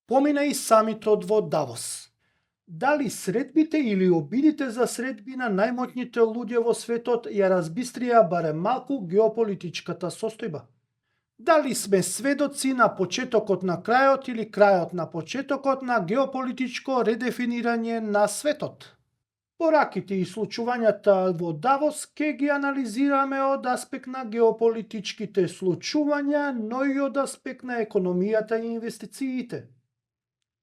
Помина и самитот во Давос. Дали средбите или обидите за средби на најмоćните луѓе во светот ја разбистрија барем малку геополитичката состојба? Дали сме сведоци на почетокот на крајот или крајот на почетокот на геополитичко редефинирање на светот? Пораките и случувањата во Давос ке ги анализираме од аспект на геополитичките случувања, но и од аспект на економијата и инвестициите.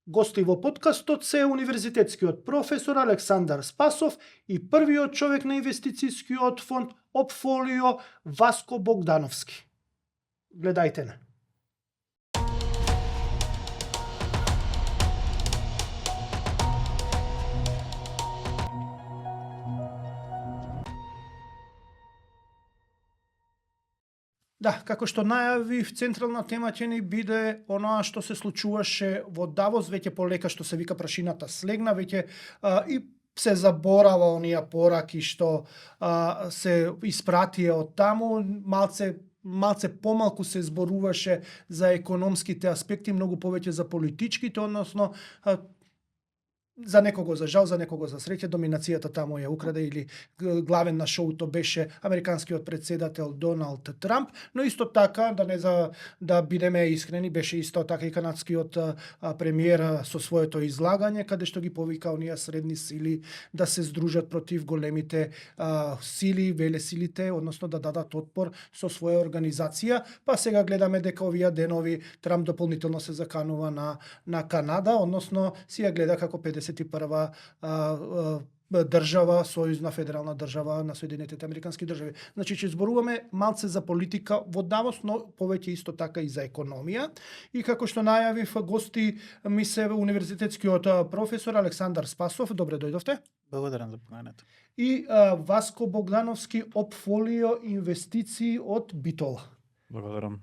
Гости во подкастот се универзитетскиот професор Александар Спасов и првиот човек на инвестицијскиот фонд Опфолио Васко Богдановски. Гледајте не. Да, како што најавив, централна тема ќе ни биде оноа што се случуваше во Давос, веќе полека што се вика прашината слегна, веќе и се заборава оние пораки што се испратија од таму, малце помалку се зборуваше за економските аспекти, многу повеќе за политичките, односно за некого за жал, за некого за среќа, доминацијата таму ја украде или главен на шоуто беше американскиот претседател Доналд Трамп, но исто така, да бидеме искрени, беше исто така и канадскиот премиер со своето излагање, каде што ги повика оние средни сили да се здружат против големите сили, велесилите, односно да дадат отпор со своја организација, па сега гледаме дека овие денови Трамп дополнително се заканува на Канада, односно си ја гледа како 51-ва држава, сојузна федерална држава на Соединетите Американски држави. Значи, ќе зборуваме малце за политика во Давос, но повеќе исто така и за економија. И како што најавив, гости ми се универзитетскиот професор Александар Спасов. Добре дојдовте. Благодарам за поканата. И Васко Богдановски, Опфолио инвестиции од Битола. Благодарам.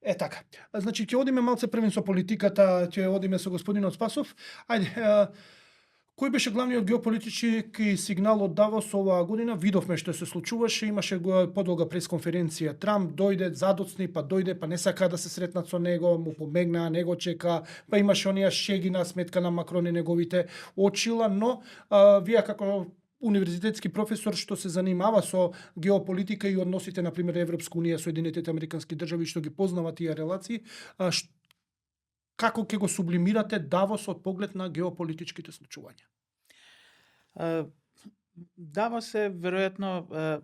Така. Значи, ќе одиме малце првен со политиката, ќе одиме со господинот Спасов. Ајде, кој беше главниот геополитички сигнал од Давос оваа година? Видовме што се случуваше, имаше подолга пресконференција. Трамп дојде, задоцни, па дојде, па не сака да се сретнат со него, му помегнаа, него чека, па имаше оние шеги на сметка на Макрон и неговите очила, но вие како универзитетски професор што се занимава со геополитика и односите, например, Европска унија, Соединетите Американски држави, што ги познава тие релации, како ќе го сублимирате Давос од поглед на геополитичките случувања? Давос е веројатно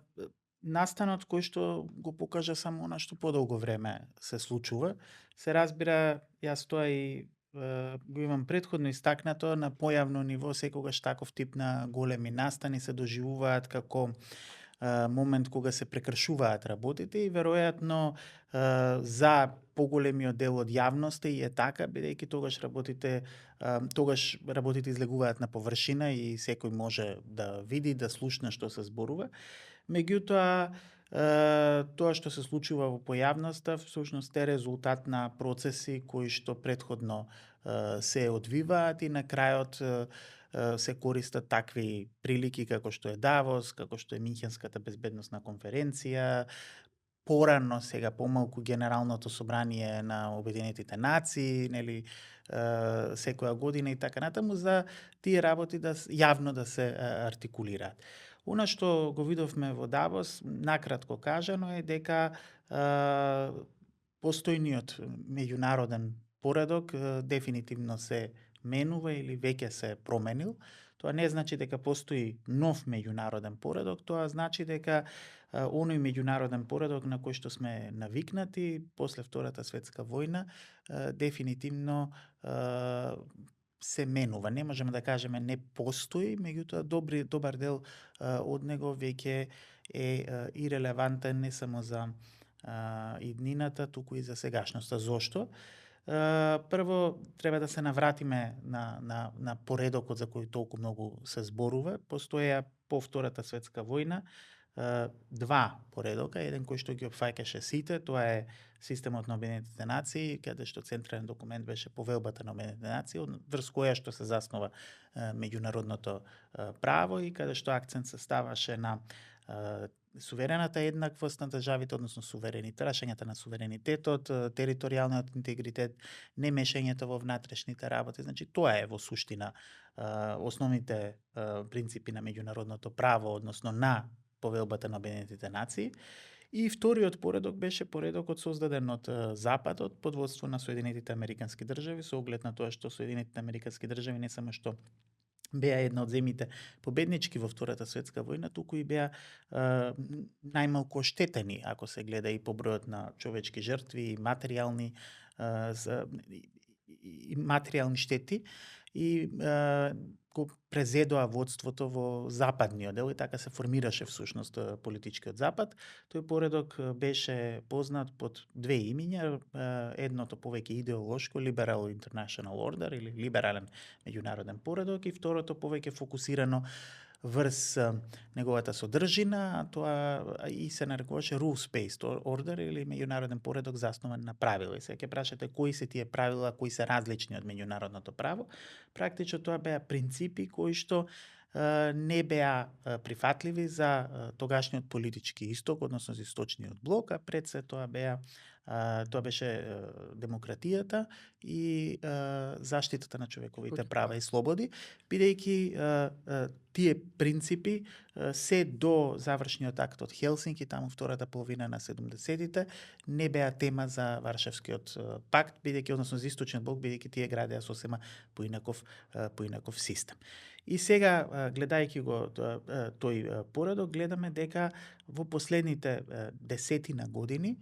настанот кој што го покажа само она што подолго време се случува. Се разбира, јас тоа и го имам претходно истакнато, на појавно ниво секогаш таков тип на големи настани се доживуваат како момент кога се прекршуваат работите и веројатно за поголемиот дел од јавноста и е така, бидејќи тогаш работите излегуваат на површина и секој може да види, да слушне што се зборува. Меѓутоа, тоа што се случува во појавноста всушност е резултат на процеси кои што претходно се одвиваат и на крајот се користат такви прилики како што е Давос, како што е Минхенската безбедносна конференција, порано сега помалку Генералното собрание на Обединетите нации, нели, секоја година и така натаму, за тие работи јавно да се артикулираат. Она што го видовме во Давос, накратко кажано, е дека постојниот меѓународен поредок дефинитивно се менува или веќе се променил. Тоа не значи дека постои нов меѓународен поредок, тоа значи дека оној меѓународен поредок на кој што сме навикнати после Втората светска војна дефинитивно се менува. Не можеме да кажеме не постои, меѓутоа добар дел од него веќе е ирелевантен не само за иднината, туку и за сегашноста. Зошто? Прво, треба да се навратиме на поредокот за кој толку многу се зборува. Постоја по Втората светска војна два поредока, еден кој што ги опфаќаше сите, тоа е системот на Обединетите нации, каде што централен документ беше повелбата на Обединетите нации, врз која што се заснова меѓународното право и каде што акцент се ставаше на суверената еднаквост на државите, односно суверените, рашењата на суверенитетот, територијалниот интегритет, не мешањето во внатрешните работи. Значи, тоа е во суштина основните принципи на меѓународното право, односно на Повелбата на Обединетите нации. И вториот поредок беше поредокот создаден од Западот под водство на Соединетите Американски држави, со оглед на тоа што Соединетите Американски држави не само што беа една од земите победнички во Втората светска војна, туку и беа најмалку оштетени, ако се гледа и по бројот на човечки жртви, и материјални материјални штети, и го презедоа водството во западниот дел и така се формираше всушност политичкиот запад. Тој поредок беше познат под две имиња, едното повеќе идеолошко, Liberal International Order или либерален меѓународен поредок, и второто повеќе фокусирано врз неговата содржина, тоа и се нарекуваше Rules-Based Order или меѓународен поредок заснован на правила. И сега ќе прашате кои се тие правила, кои се различни од меѓународното право. Практично тоа беа принципи кои што не беа прифатливи за тогашниот политички исток, односно за источниот блок, а пред се тоа беше демократијата и заштитата на човековите права и слободи, бидејќи тие принципи се до завршниот акт од Хелсинки, таму втората половина на 70-тите, не беа тема за Варшавскиот пакт, бидејќи, односно за источниот блок, бидејќи тие градеа сосема поинаков систем. И сега, гледајќи го тој поредок, гледаме дека во последните десетина години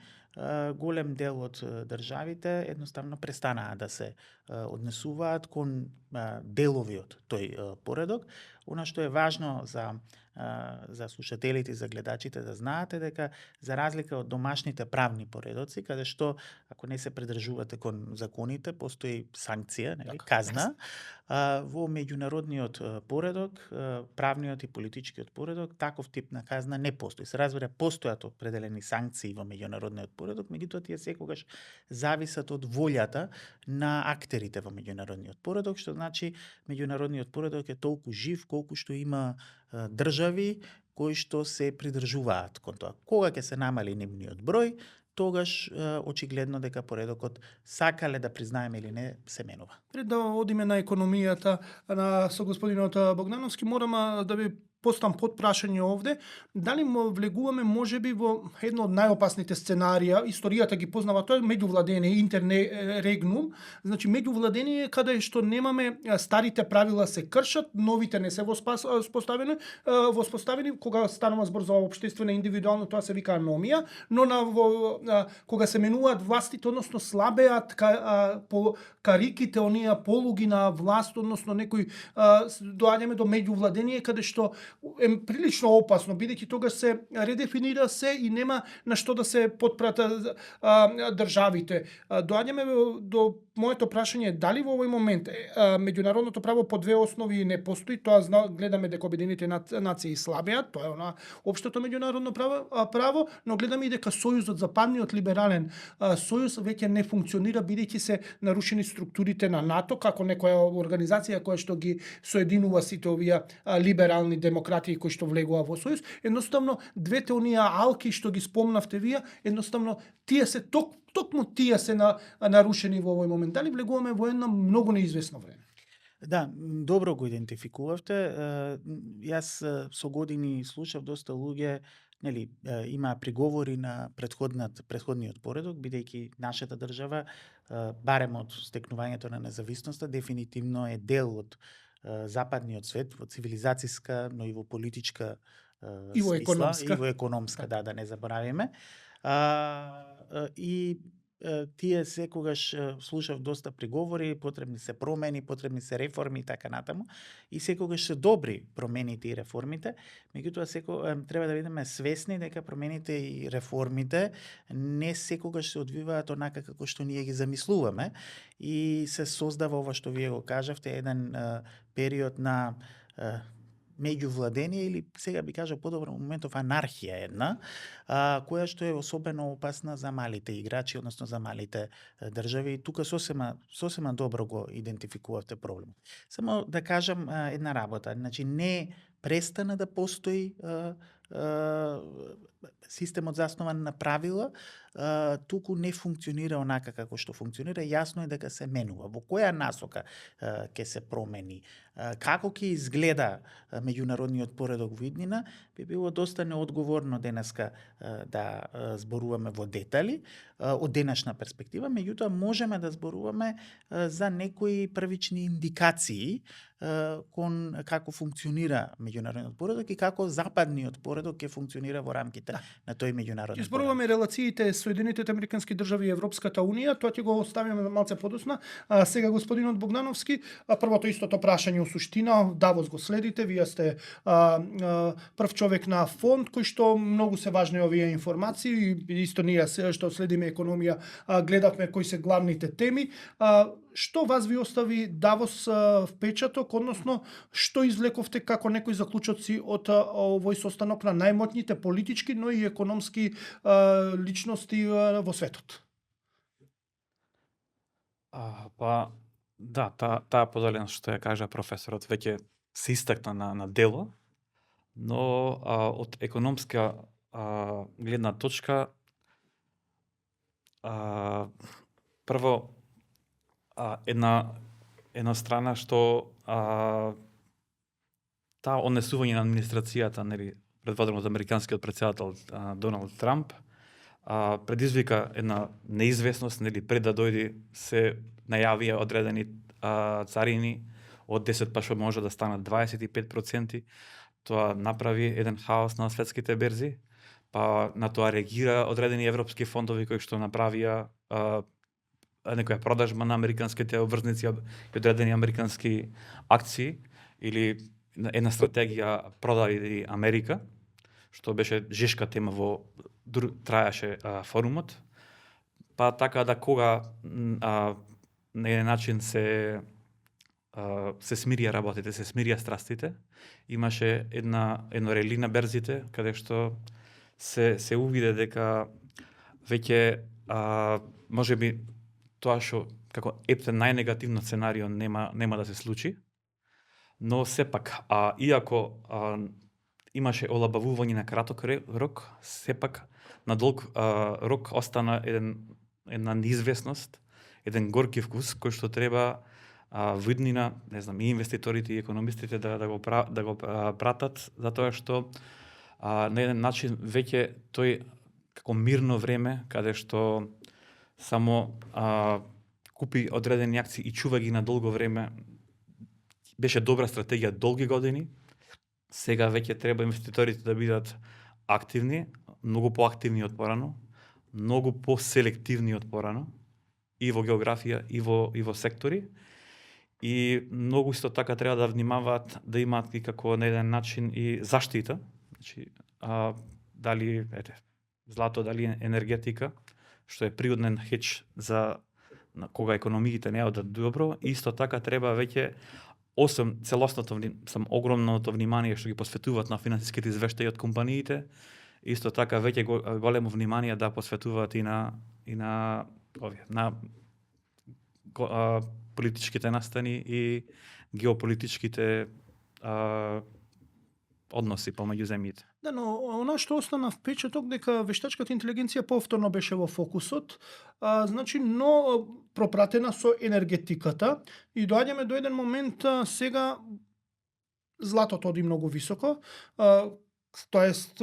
голем дел од државите едноставно престанаа да се однесуваат кон делови од тој поредок. Она што е важно за слушателите и за гледачите да знаете дека за разлика од домашните правни поредоци, каде што ако не се придржувате кон законите, постои санкција, нели, казна, во меѓународниот поредок, правниот и политичкиот поредок, таков тип на казна не постои. Се разбира, постојат определени санкции во меѓународниот поредок, меѓутоа тие секогаш зависат од волјата на актерите во меѓународниот поредок, што значи меѓународниот поредок е толку жив колку што има држави кои што се придржуваат кон тоа. Кога ќе се намали нивниот број, тогаш очигледно дека поредокот, сакале да признаеме или не, се менува. Пред да одиме на економијата со господинот Богдановски, морам да ви поставам подпрашање овде, дали влегуваме можеби во едно од најопасните сценарија, историјата ги познава, тоа е меѓувладение, интеррегнум, значи меѓувладение каде што немаме старите правила се кршат, новите не се воспоставени, кога станува збор за општествено индивидуално, тоа се вика аномија, но кога се менуваат властите, односно слабеат по кариките, оние полуги на власт, односно некои доаѓаме до меѓувладение каде што е прилично опасно, бидејќи тогаш се редефинира се и нема на што да се потпрата државите. Доаѓаме до моето прашање, дали во овој момент меѓународното право по две основи не постои, тоа гледаме дека Обединетите нации слабеат, тоа е она општото меѓународно право, но гледаме и дека сојузот, западниот либерален сојуз веќе не функционира, бидејќи се нарушени структурите на НАТО како некоја организација која што ги соединува сите овие либерални демократии кои што влегува во сојуз. Едноставно двете оние алки што ги спомнавте вие, едноставно тие се токму тие се нарушени во овој момент. Дали влегуваме во едно многу неизвестно време? Да, добро го идентификувавте. Јас со години слушав доста луѓе, нели, има приговори на претходниот поредок, бидејќи нашата држава, барем од стекнувањето на независноста, дефинитивно е дел од западниот свет, во цивилизацијска, но и во политичка и во економска, да не заборавиме. И тие секогаш слушав доста приговори, потребни се промени, потребни се реформи и така натаму. И секогаш се добри промените и реформите, меѓутоа треба да бидеме свесни дека промените и реформите не секогаш се одвиваат онака како што ние ги замислуваме и се создава ова што вие го кажавте, еден период на меѓувладение или сега би кажал подобро моментов анархија една, која што е особено опасна за малите играчи, односно за малите држави. Тука сосема добро го идентификувавте проблем. Само да кажам една работа, значи не престана да постои системот заснован на правила, туку не функционира онака како што функционира. Јасно е дека се менува. Во која насока ќе се промени? Како ќе изгледа меѓународниот поредок во иднина? Би било доста неодговорно денеска да зборуваме во детали од денешна перспектива, меѓутоа можеме да зборуваме за некои првични индикации кон како функционира меѓународниот поредок и како западниот поредок ќе функционира во рамките на тој меѓународен Ќе зборуваме релациите Соединетите Американски држави и Европската унија, тоа ќе го оставиме малце подосна. Сега господинот Богдановски, првото истото прашање у суштина, Давос го следите, вие сте прв човек на фонд кој што многу се важни овие информации, исто ние што следиме економија, гледавме кои се главните теми. Што вас ви остави Давос впечаток, односно што извлековте како некои заклучоци од овој состанок на најмотните политички, но и економски личности во светот? Да, таа поделеност што ја кажа професорот веќе се истакна на дело, но од економска гледна точка прво една страна што таа однесување на администрацијата, нели, предводена од американскиот претседател Доналд Трамп, предизвика една неизвестност, нели, пред да дојде се најавија одредени царини од 10 па што може да станат 25%. Тоа направи еден хаос на светските берзи, па на тоа реагира одредени европски фондови кои што направија некоја продажба на американските обврзници и одредени американски акции или една стратегија продади Америка, што беше жешка тема во траеше форумот. Па така да кога на еден начин се смирија работите, се смирија страстите, имаше едно рели на берзите каде што се увиде дека веќе можеби тоа што како ептен најнегативно сценарио нема да се случи, но сепак иако имаше олабавување на краток рок, сепак на долг рок остана една неизвестност, еден горки вкус кој што треба виднина, не знам, и инвеститорите и економистите да го пратат, затоа што на еден начин веќе тој како мирно време каде што само купи одредени акции и чува ги на долго време, беше добра стратегија долги години. Сега веќе треба инвеститорите да бидат активни, многу поактивни од порано, многу поселективни од порано, и во географија, и во сектори. И многу исто така треба да внимаваат да имаат и како на еден начин и заштита. Значи, дали злато, дали енергетика, што е природен хедж за кога економиите не одат добро, исто така треба веќе освен целосното огромното внимание што ги посветуваат на финансиските извештаи од компаниите, исто така веќе големо внимание да посветуваат и на политичките настани и геополитичките односи помеѓу земјите. Да, но она што остана впечаток дека вештачката интелигенција повторно беше во фокусот, значи, но пропратена со енергетиката и доаѓаме до еден момент сега златото оди многу високо, тоест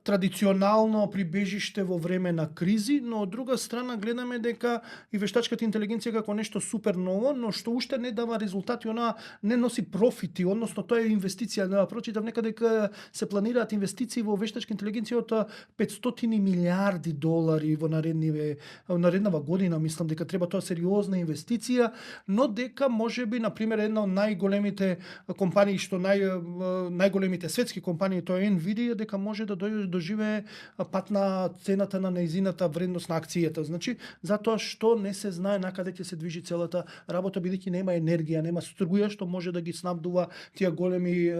традиционално прибежиште во време на кризи, но од друга страна гледаме дека и вештачката интелигенција како нешто супер ново, но што уште не дава резултати, она не носи профити, односно тоа е инвестиција. Прочитав некаде дека се планираат инвестиции во вештачка интелигенција од 500 милиарди долари во нареднава година. Мислам дека треба тоа сериозна инвестиција, но дека можеби, например, една од најголемите компании, што најголемите светски компании, тоа е Nvidia, дека може да доживее пат на цената на нејзината вредност на акцијата. Значи, затоа што не се знае накаде ќе се движи целата работа, бидејќи нема енергија, нема струја што може да ги снабдува тие големи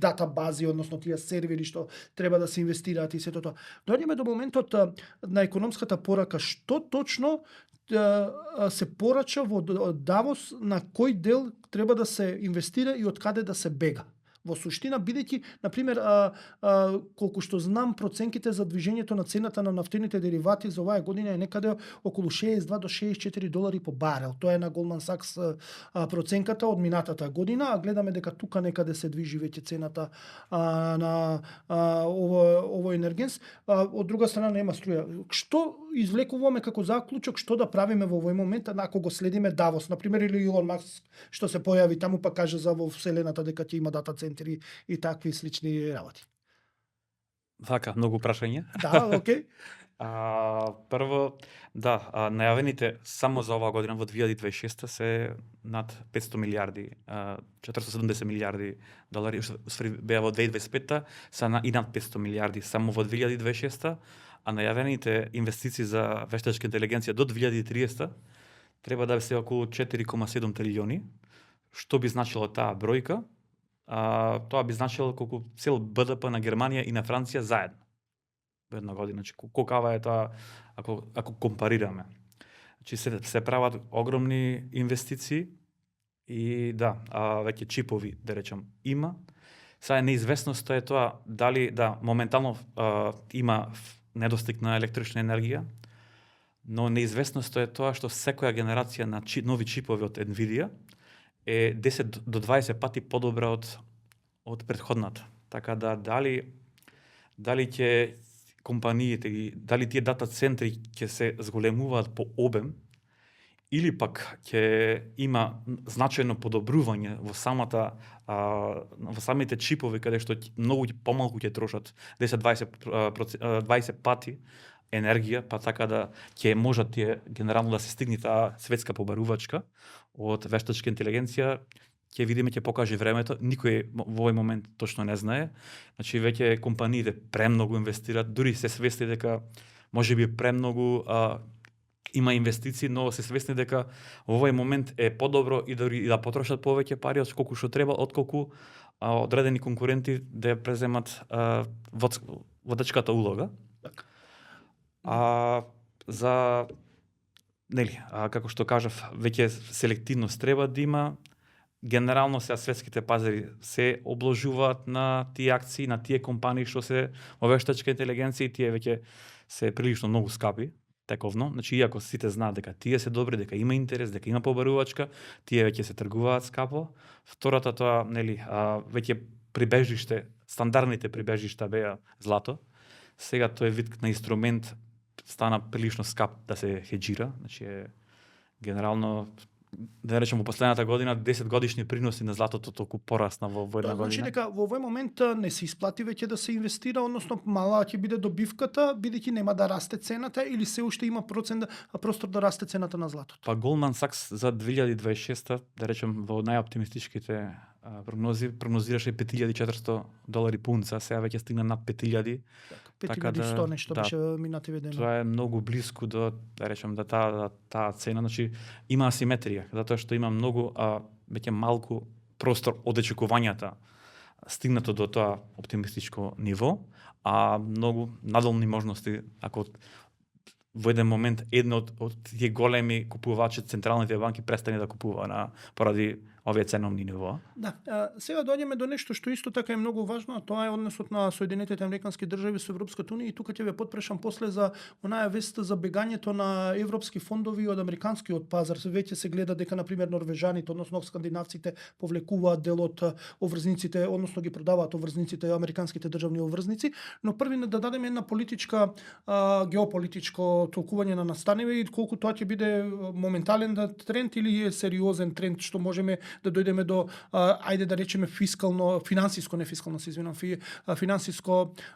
дата бази, односно тие сервери што треба да се инвестираат и сето тоа. Доаѓаме до моментот на економската порака. Што точно се порача во Давос, на кој дел треба да се инвестира и од каде да се бега? Во суштина, бидејќи, например, колку што знам, проценките за движењето на цената на нафтените деривати за оваа година е некаде околу 62 до 64 долари по барел. Тоа е на Goldman Sachs проценката од минатата година, а гледаме дека тука некаде се движи веќе цената на овој енергенс. Од друга страна нема струја. Што извлекуваме како заклучок, што да правиме во овој момент, ако го следиме Давос, например, или Илон Маск, што се појави таму па каже за во вселената дека ќе има дата центри и такви слични работи. Така, многу прашања. Да, окей. Прво, да, најавените само за оваа година во 2026 се над 500 милиарди, 470 милиарди долари, беа во 2025 се и над 500 милиарди само во 2026, а најавените инвестиции за вештачка интелигенција до 2030 треба да се околу 4,7 трилиони. Што би значило таа бројка? Тоа би значило колку цел БДП на Германија и на Франција заедно во една година. Значи, колкава е тоа ако компарираме. Значи, се прават огромни инвестиции и да, веќе чипови, да речем, има. Сега неизвестноста е тоа дали моментално има недостиг на електрична енергија, но неизвестноста е тоа што секоја генерација на нови чипови од Nvidia е 10 до 20 пати подобра од претходната. Така да дали ќе компаниите и дали тие дата центри ќе се зголемуваат по обем или пак ќе има значајно подобрување во самите чипови каде што многу помалку ќе трошат 10-20 пати енергија, па така да ќе можат тие генерално да се стигне таа светска побарувачка од вештачка интелигенција. Ќе видиме, ќе покаже времето, никој во овој момент точно не знае. Значи веќе компаниите премногу инвестираат, дури се свесни дека можеби премногу има инвестиции, но се свесни дека во овој момент е подобро и дури да потрошат повеќе пари од колку што треба, отколку одредени конкуренти да ја преземат водачката улога. За како што кажав, веќе селективност треба да има. Генерално сега светските пазари се обложуваат на тие акции, на тие компании што се во вештачка интелигенција и тие веќе се прилично многу скапи, тековно. Значи, иако сите знаат дека тие се добри, дека има интерес, дека има побарувачка, тие веќе се тргуваат скапо. Втората тоа, веќе прибежиште, стандардните прибежишта беа злато. Сега тој вид на инструмент стана прилично скап да се хеджира, значи генерално да речем во последната година 10 годишни приноси на златото толку порасна во една година. Значи дека во овој момент не се исплати веќе да се инвестира, односно мала ќе биде добивката, бидејќи нема да расте цената или се уште има простор да расте цената на златото. Па Goldman Sachs за 2026, да речем во најоптимистичките прогнозираше $5,400 по унца, сега веќе стигна над 5,000. 5,100 нешто беше минативе дена. Тоа е многу блиску до, да речем, таа цена, значи има асиметрија, затоа што има многу веќе малку простор од очекувањата стигнато до тоа оптимистичко ниво, а многу надолни можности ако во еден момент едно од тие големи купувачи централните банки престане да купува поради овие ценовни нивоа. Да, сега доаѓаме до нешто што исто така е многу важно, а тоа е односот на Соединетите Американски држави со Европската унија и тука ќе ве потпрешам после за онаа вест за бегањето на европски фондови од американскиот пазар. Веќе се гледа дека на пример норвежаните, односно скандинавците повлекуваат дел од обврзниците, односно ги продаваат обврзниците, американските државни обврзници, но први да дадеме една политичка геополитичко толкување на настаниве и колку тоа ќе биде моментален тренд или е сериозен тренд што можеме да дојдеме до, ајде да речеме финансиско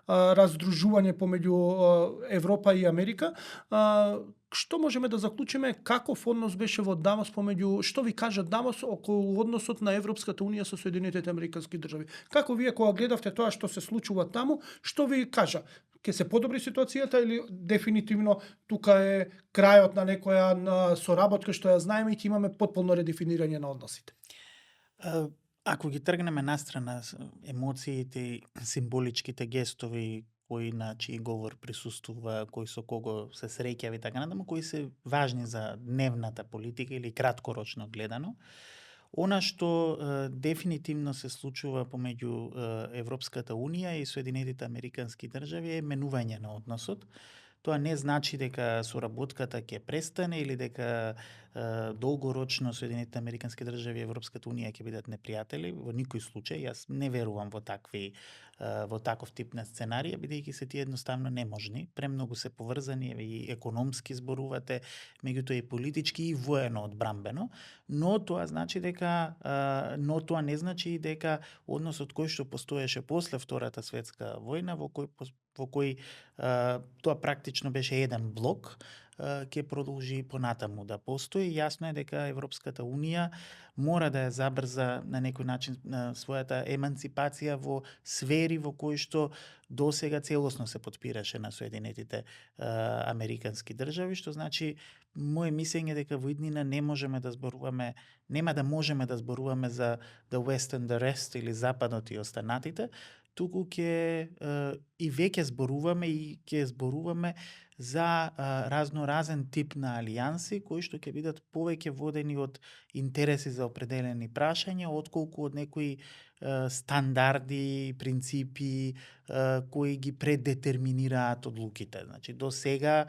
раздружување помеѓу Европа и Америка. Што можеме да заклучиме, каков однос беше во Давос помеѓу, што ви кажа Давос околу односот на Европската унија со Соединетите Американски држави? Како вие кога гледавте тоа што се случува таму, што ви кажа? Ке се подобри ситуацијата или дефинитивно тука е крајот на некоја соработка што ја знаеме и ќе имаме потполно редефинирање на односите? Ако ги тргнеме настрана емоциите и символичките гестови кои на чии говор присуствува, кои со кого се среќава и така натаму, кои се важни за дневната политика или краткорочно гледано, Она што дефинитивно се случува помеѓу Европската Унија и Соединетите Американски држави е менување на односот. Тоа не значи дека соработката ќе престане или дека долгорочно Соединетите Американски држави и Европската Унија ќе бидат непријатели. Во никој случај, јас не верувам во таков тип на сценарија, бидејќи се тие едноставно неможни. Премногу се поврзани, и економски зборувате, меѓутоа и политички и воено одбрамбено, но тоа не значи дека односот кој што постоеше после Втората светска војна, во кој тоа практично беше еден блок, ќе продолжи понатаму да постои. Јасно е дека Европската Унија мора да ја забрза на некој начин на својата еманципација во сфери во кои што досега целосно се подпираше на Соединетите Американски држави, што значи моje мислење дека во иднина нема да можеме да зборуваме за the West and the rest или Западот и останатите, туку ќе и веќе зборуваме за разноразен тип на алијанси кои што ќе бидат повеќе водени од интереси за определени прашања, отколку од некои стандарди, принципи кои ги предетерминираат одлуките. Значи до сега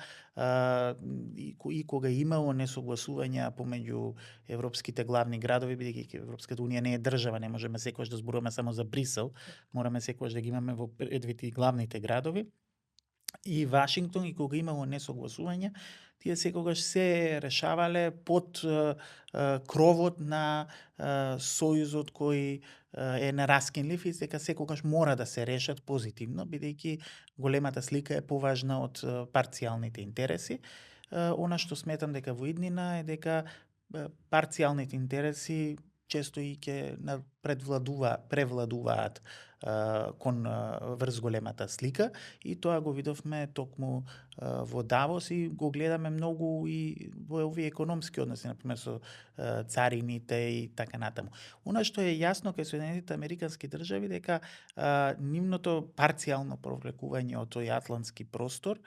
и кога имало несогласувања помеѓу европските главни градови, бидејќи Европската Унија не е држава, не можеме секогаш да зборуваме само за Брисел, мораме секогаш да ги имаме во предвид и главните градови. И Вашингтон, и кога имало несогласување, тие секогаш се решавале под кровот на сојузот кој е нераскинлив и дека секогаш мора да се решат позитивно, бидејќи големата слика е поважна од парцијалните интереси. Она што сметам дека во иднина е дека парцијалните интереси често и ќе превладуваат врз големата слика, и тоа го видовме токму во Давос и го гледаме многу и во овие економски односи, например со царините и така натаму. Она што е јасно кај Соединетите Американски држави дека нивното парцијално провлекување од тој атлантски простор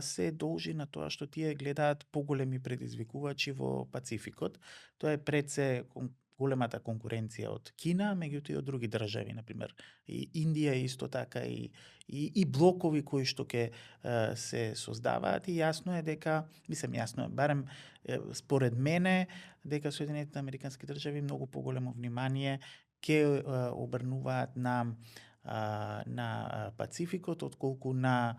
се должи на тоа што тие гледаат поголеми предизвикувачи во Пацификот. Тоа е пред се големата конкуренција од Кина, меѓутоа и од други држави, например и Индија исто така и блокови кои што ќе се создаваат, и јасно е дека, барем според мене, дека Соединетите Американски држави многу поголемо внимание ќе обрнуваат на Пацификот отколку на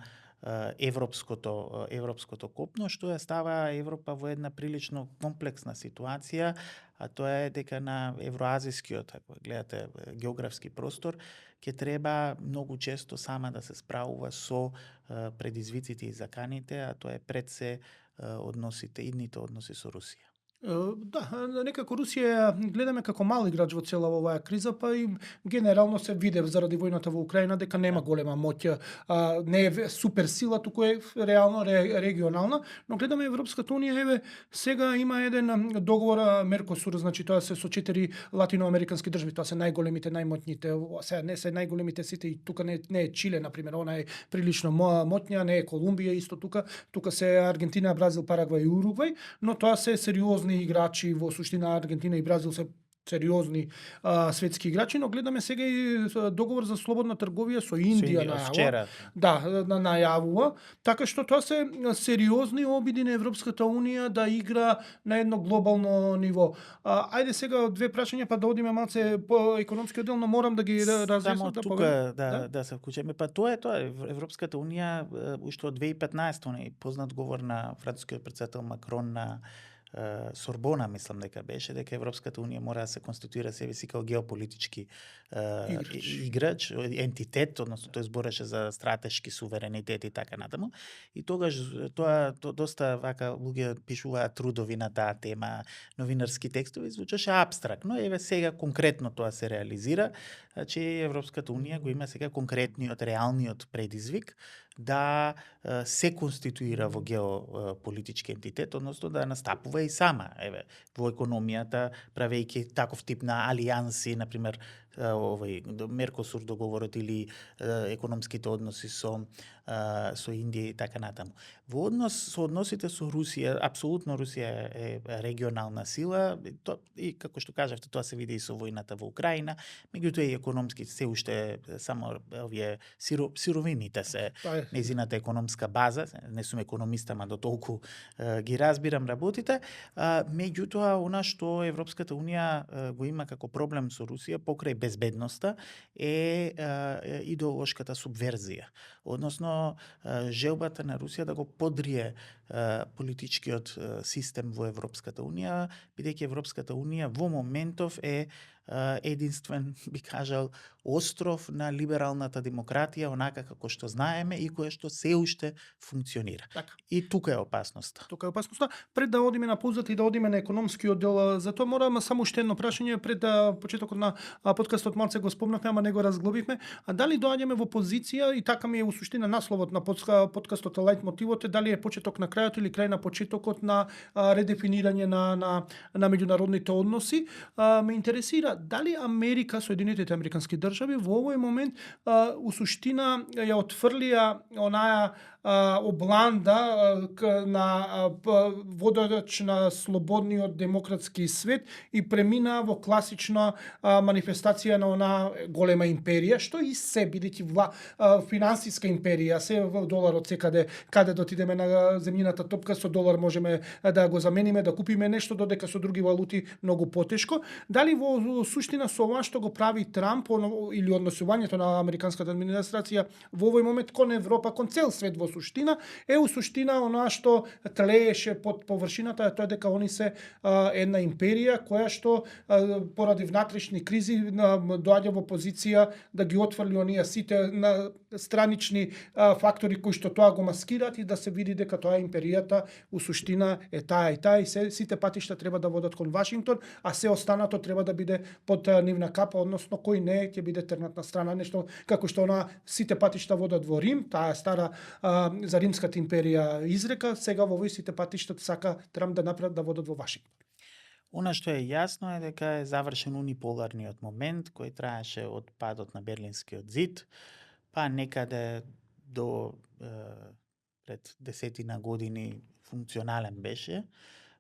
европското копно, што ја става Европа во една прилично комплексна ситуација, а тоа е дека на евроазискиот, ако гледате географски простор, ќе треба многу често сама да се справува со предизвиците и заканите, а тоа е пред се идните односи со Русија. Да, некако Русија гледаме како мал играч во цела оваа криза, па и генерално се виде заради војната во Украина дека нема голема моќ, не е супер сила, туку е реално регионална, но гледаме Европската Унија, сега има еден договор Меркосур, значи тоа се со 4 латиноамерикански држави, тоа се најголемите, најмотните, сега не се најголемите сите, и тука не е Чиле, например, она е прилично моќна, не е Колумбија исто тука се Аргентина, Бразил, Парагвај и Уругвај, но тоа се сериозни играчи, во суштина Аргентина и Бразил се сериозни светски играчи, но гледаме сега и договор за слободна трговија со Индија најавува. Да, најавува, така што тоа се сериозни обиди на Европската Унија да игра на едно глобално ниво. Ајде сега две прашања, па да одиме малце по економскиот дел, но морам да ги разјаснам. Само тука да се вклучиме. Па тоа е Европската Унија уште од 2015 познат говор на францускиот претседател Макрон на Сорбона, мислам дека беше, дека Европската Унија мора да се конституира себе си како геополитички играч, ентитет, односно тој збореше за стратешки суверенитет и така натаму. И тогаш тоа доста вака луѓе пишуваат трудови на таа тема, новинарски текстови, звучеше апстрактно. Еве сега конкретно тоа се реализира, значи Европската Унија го има сега конкретниот, реалниот предизвик да се конституира во геополитички ентитет, односно да настапува и сама, во економијата, правејќи таков тип на алијанси, например, Меркосур договорот или економските односи со Индија и така натаму. Во со односите со Русија, апсолутно Русија е регионална сила, и како што кажавте, тоа се види и со војната во Украина, меѓутоа и економски се уште само овие сировините се нејзината економска база, не сум економист, ама до толку ги разбирам работите, меѓутоа она што Европската Унија го има како проблем со Русија покрај безбедноста е идеолошката субверзија, односно желбата на Русија да го подрие политичкиот систем во Европската Унија, бидејќи Европската Унија во моментов е единствен, би кажал, остров на либералната демократија, онака како што знаеме и која што се уште функционира. Така. И тука е опасноста. Тука е опасноста. Пред да одиме на паузата и да одиме на економскиот дел, за тоа морам само уште едно прашање пред почетокот на подкастот, малце го спомнавме, ама не го разглобивме. А дали доаѓаме во позиција, и така ми е у суштина насловот на подкастот, лајт мотивот е дали е почеток на крајот или крај на почетокот на редефинирање на меѓународните односи. Ме интересира дали Америка, Соединетите американски држави во овој момент у суштина ја отфрлија онаа обланда на водач на слободниот демократски свет и премина во класична манифестација на она голема империја, што и се, бидејќи финансиска империја, се во доларот секаде, каде дотидеме на земјината топка, со долар можеме да го замениме, да купиме нешто, додека со други валути многу потешко. Дали во суштина со ова што го прави Трамп или однесувањето на американската администрација во овој момент кон Европа, кон цел свет во суштина, е у суштина она што тлееше под површината, тоа дека они се една империја која што поради внатрешни кризи доаѓа во позиција да ги отфрли оние сите на странични фактори кои што тоа го маскираат и да се види дека тоа империјата у суштина е таа и таа и сите патишта треба да водат кон Вашингтон, а се останато треба да биде под нивна капа, односно кој не ќе биде тргнат на страна, нешто како што сите патишта водат во Рим, таа стара за Римската империја изрека, сега во овој сите патишта сака Трамп да направат да водат во Вашингтон. Она што е јасно е дека е завршен униполарниот момент кој траеше од падот на Берлинскиот зид, па некаде до пред 10 години функционален беше.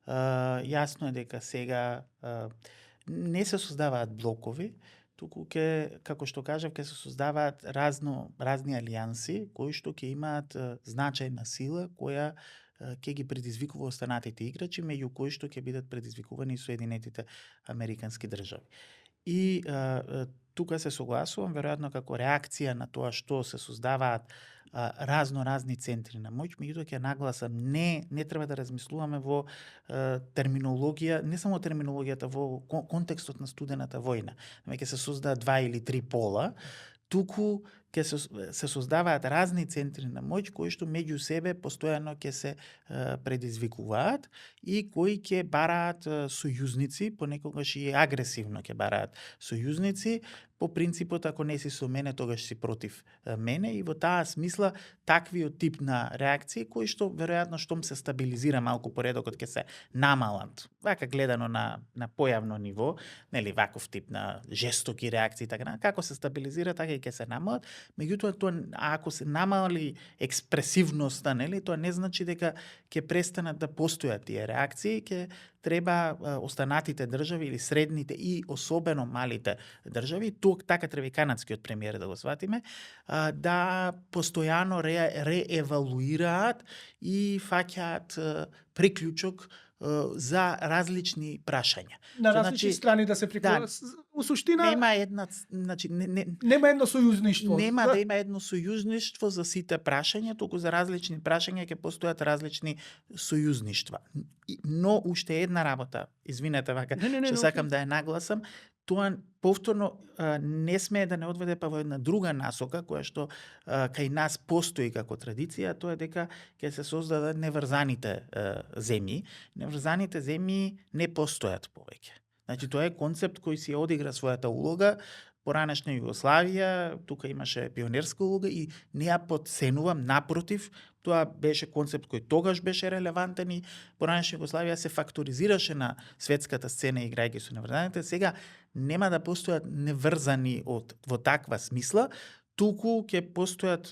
Јасно е дека сега не се создаваат блокови, туку како што кажав, ќе се создаваат разни алијанси кои што ќе имаат значајна сила која ќе ги предизвикува останатите играчи, меѓу кои што ќе бидат предизвикувани Соединетите американски држави. И тука се согласувам, веројатно како реакција на тоа што се создаваат разни центри на моќ, меѓутоа ќе нагласам, не треба да размислуваме во терминологија, не само терминологијата, во контекстот на студената војна. Ќе се создадат 2 или 3 пола, туку ќе се создаваат разни центри на моќ кои што меѓу себе постојано ќе се предизвикуваат и кои ќе бараат сојузници, понекогаш и агресивно ќе бараат сојузници, по принципот ако не си со мене, тогаш си против мене, и во таа смисла таквиот тип на реакции кои што веројатно штом се стабилизира малку поредокот ќе се намалат. Вака гледано на појавно ниво, нели ваков тип на жестоки реакции така, како се стабилизира така и ќе се намалат. Меѓутоа тоа ако се намали експресивноста, нели, тоа не значи дека ќе престанат да постојат тие реакции, ќе треба останатите држави или средните и особено малите држави, тук така треба и канадскиот премиер да го сватиме, да постојано реевалуираат и фаќаат приклучок за различни прашања. На различни страни да се приклучат. У суштина нема една, значи нема едно сојузништво. Нема да има едно сојузништво за сите прашања, туку за различни прашања ќе постојат различни сојузништва. Но уште една работа, извинете вака, што сакам да ја нагласам, тоа повторно не смее да не одведе па во една друга насока која што кај нас постои како традиција, тоа е дека ќе се создадат неврзаните земји. Неврзаните земји не постојат повеќе. Значи тоа е концепт кој си одигра својата улога поранешна Југославија, тука имаше пионерска улога и не ја потценувам, напротив, тоа беше концепт кој тогаш беше релевантен и поранешна Југославија се факторизираше на светската сцена играјќи со неврзаните. Сега нема да постојат неврзани во таква смисла, туку ќе постојат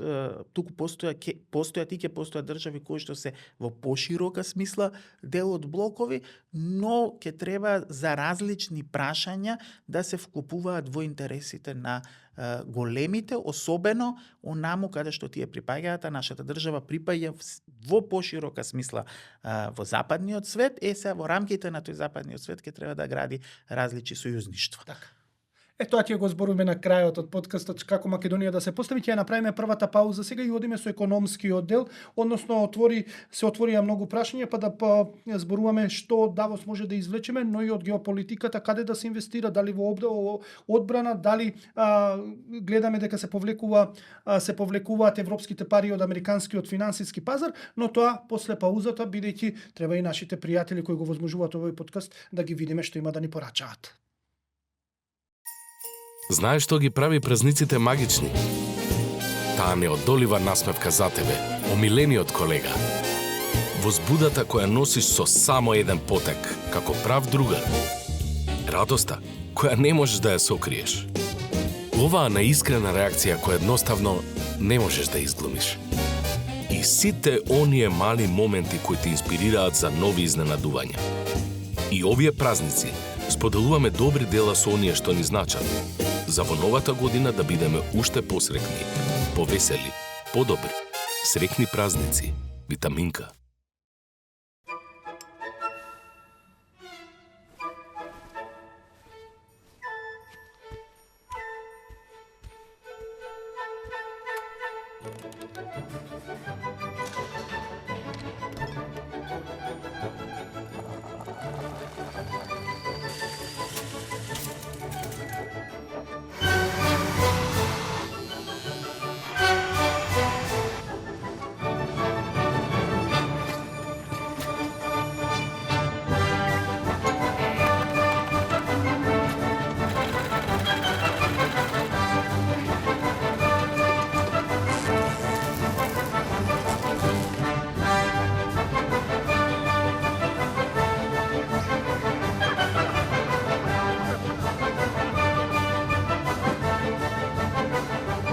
држави кои што се во поширока смисла дел од блокови, но ќе треба за различни прашања да се вклопуваат во интересите на големите, особено онаму каде што тие припаѓаат, а нашата држава припаѓа во поширока смисла во западниот свет, сега во рамките на тој западниот свет ќе треба да гради различни сојузништва. Така. Тоа ќе го збориме на крајот од подкастот како Македонија да се постави. Ќе ја направиме првата пауза сега и одиме со економскиот дел, односно се отворија многу прашања, па да зборуваме што Давос може да извлечеме, но и од геополитиката, каде да се инвестира, дали во одбрана, дали гледаме дека се повлекуваат европските пари од американскиот финансиски пазар, но тоа после паузата, бидејќи треба и нашите пријатели кои го возможуваат овој подкаст да ги видиме што има да ни порачаат. Знаеш што ги прави празниците магични? Таа неодолива насмевка за тебе, омилениот колега. Возбудата која носиш со само еден потек, како прав другар. Радоста која не можеш да ја сокриеш. Оваа неискрена реакција која едноставно не можеш да изглумиш. И сите оние мали моменти кои те инспирираат за нови изненадувања. И овие празници споделуваме добри дела со оние што ни значат. За во новата година да бидеме уште посрекни, повесели, подобри. Срекни празници. Витаминка.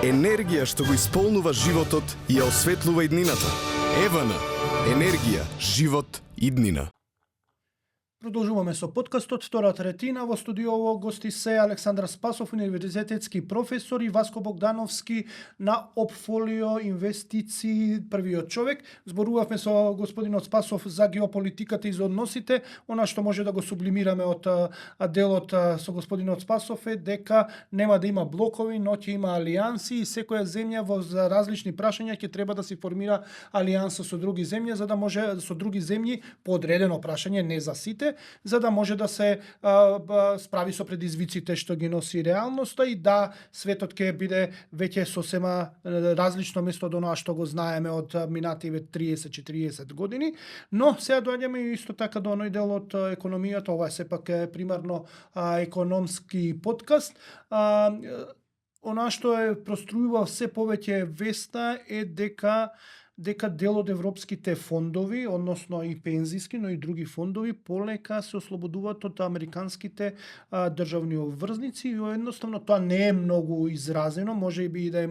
Енергија што го исполнува животот и ја осветлува иднината. Евана. Енергија, живот, иднина. Продолжуваме со подкастот, втора третина. Во студиово гости се Александар Спасов, универзитетски професор, и Васко Богдановски на Опфолио инвестиции, првиот човек. Зборувавме со господинот Спасов за геополитиката и за односите. Она што може да го сублимираме од делот со господинот Спасов е дека нема да има блокови, но ќе има алијанси и секоја земја во различни прашања ќе треба да се формира алијанса со други земји, за да може со други земји по одредено прашање, не за сите, за да може да се справи со предизвиците што ги носи реалноста и да светот ќе биде веќе сосема различно место од оноа што го знаеме од минативе 30-40 години. Но сега доаѓаме исто така до оној дел од економијата, ова е сепак примарно економски подкаст. Она што е прострујува се повеќе веста е дека дел од европските фондови, односно и пензиски, но и други фондови, полека се ослободуваат од американските државни обврзници и едноставно тоа не е многу изразено, може би и да е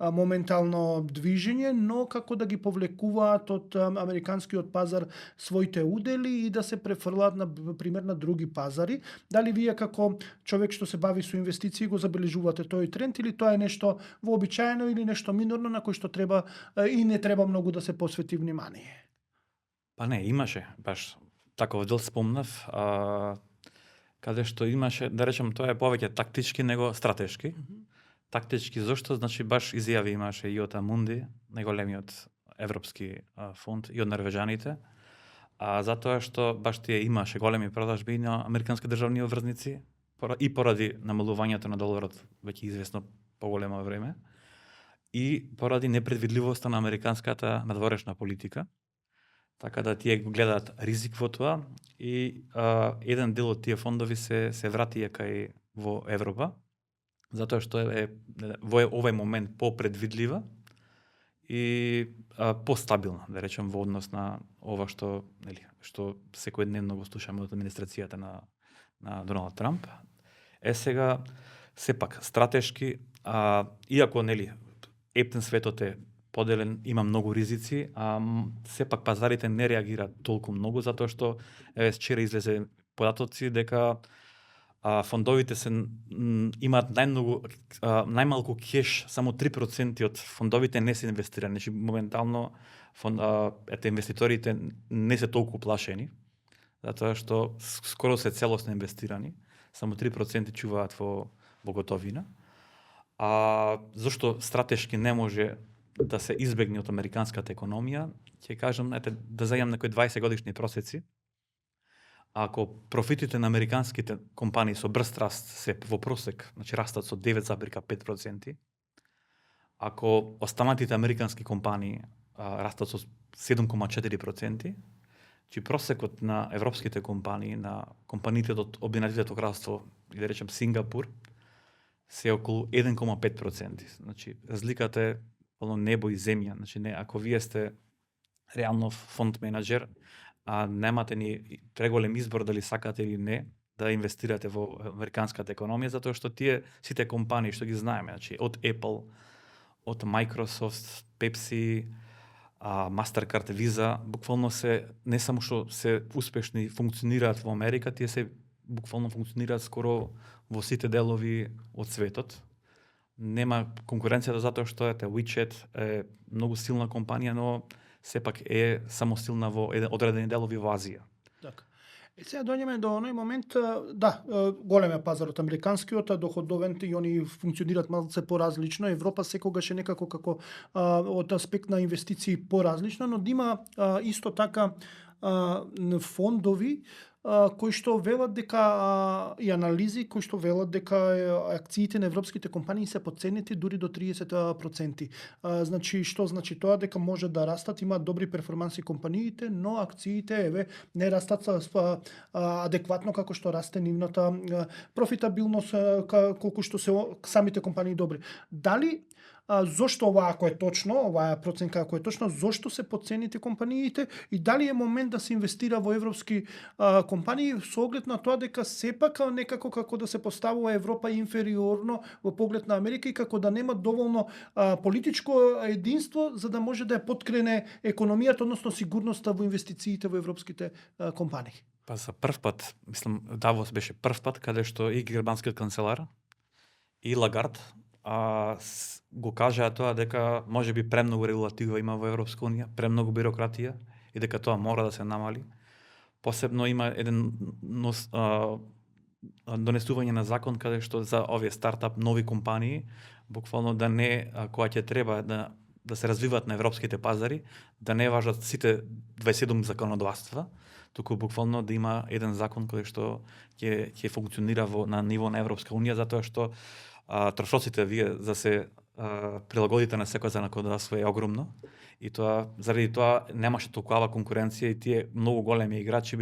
моментално движење, но како да ги повлекуваат од американскиот пазар своите удели и да се префрлаат на пример на други пазари. Дали вие како човек што се бави со инвестиции го забележувате тој тренд или тоа е нешто вообичаено или нешто минорно на кој што треба и не треба многу да се посвети внимание? Па не, имаше, баш таков дел спомнав, каде што имаше, да речем, тоа е повеќе тактички него стратешки. Тактички зошто? Значи баш изјави имаше и од Амунди, најголемиот европски фонд, и од норвежаните, затоа што баш тие имаше големи продажби на американски државни обврзници и поради намалувањето на доларот веќе известно поголемо време, и поради непредвидливоста на американската надворешна политика. Така да тие го гледаат ризик во тоа и еден дел од тие фондови се вратија кај во Европа затоа што е во овој момент попредвидлива и постабилна, да речем, во однос на ова што, нели, што секојдневно го слушаме од администрацијата на Доналд Трамп. Сега сепак стратешки, иако, нели, ептен светот е поделен, има многу ризици, сепак пазарите не реагираат толку многу затоа што вчера излезе податоци дека фондовите имаат најмалку кеш, само 3% од фондовите не се инвестирани. Значи моментално инвеститорите не се толку плашени, затоа што скоро се целосно инвестирани, само 3% чуваат во готовина. Зошто стратешки не може да се избегне од американската економија? Ќе кажам, да зајам некои 20 годишни просеци. Ако профитите на американските компании со брз раст се во просек, значи растат со 9,5%, ако останатите американски компании растат со 7,4%, значи просекот на европските компании, на компаниите од Обединетото кралство, или да речем Сингапур, се околу 1,5%. Значи разликата е небо и земја. Значи ако вие сте реално фонд менеджер, немате ни преголем избор дали сакате или не да инвестирате во американската економија, затоа што тие сите компании што ги знаеме, значи од Apple, од Microsoft, Pepsi, Mastercard, Visa, буквално се не само што се успешни функционираат во Америка, тие се буквално функционираат скоро во сите делови од светот. Нема конкуренцијата затоа што WeChat е многу силна компанија, но сепак е само силна во одредени делови во Азија. Така. Сега доаѓаме до оној момент, голем е пазарот американскиот, доходовен и они функционираат малце поразлично. Европа секогаш е некако како од аспект на инвестиции поразлично, но има исто така фондови кои што велат дека и анализи кои што велат дека акциите на европските компании се потценети дури до 30%. Значи што значи тоа? Дека може да растат, имаат добри перформанси компаниите, но акциите не растат адекватно како што расте нивната профитабилност, колку што се самите компании добри. Дали зошто ова ако е точно, оваа проценка ако е точно, зошто се потценити компаниите и дали е момент да се инвестира во европски компании со оглед на тоа дека сепак некако како да се поставува Европа инфериорно во поглед на Америка и како да нема доволно политичко единство за да може да ја поткрене економијата, односно сигурноста во инвестициите во европските компании. За прв пат, мислам, Давос беше прв пат каде што и германскиот канцелар и Лагард го кажаа тоа дека можеби премногу регулатива има во Европска унија, премногу бирократија и дека тоа мора да се намали. Посебно има еден донесување на закон каде што за овие стартап нови компании буквално да не која ќе треба да се развиваат на европските пазари, да не важат сите 27 законодавства, туку буквално да има еден закон кој што ќе функционира на ниво на Европска унија, затоа што трошоците вие за се прилагодите на секој законодавство е огромно и тоа заради тоа немаше толкова конкуренција и тие многу големи играчи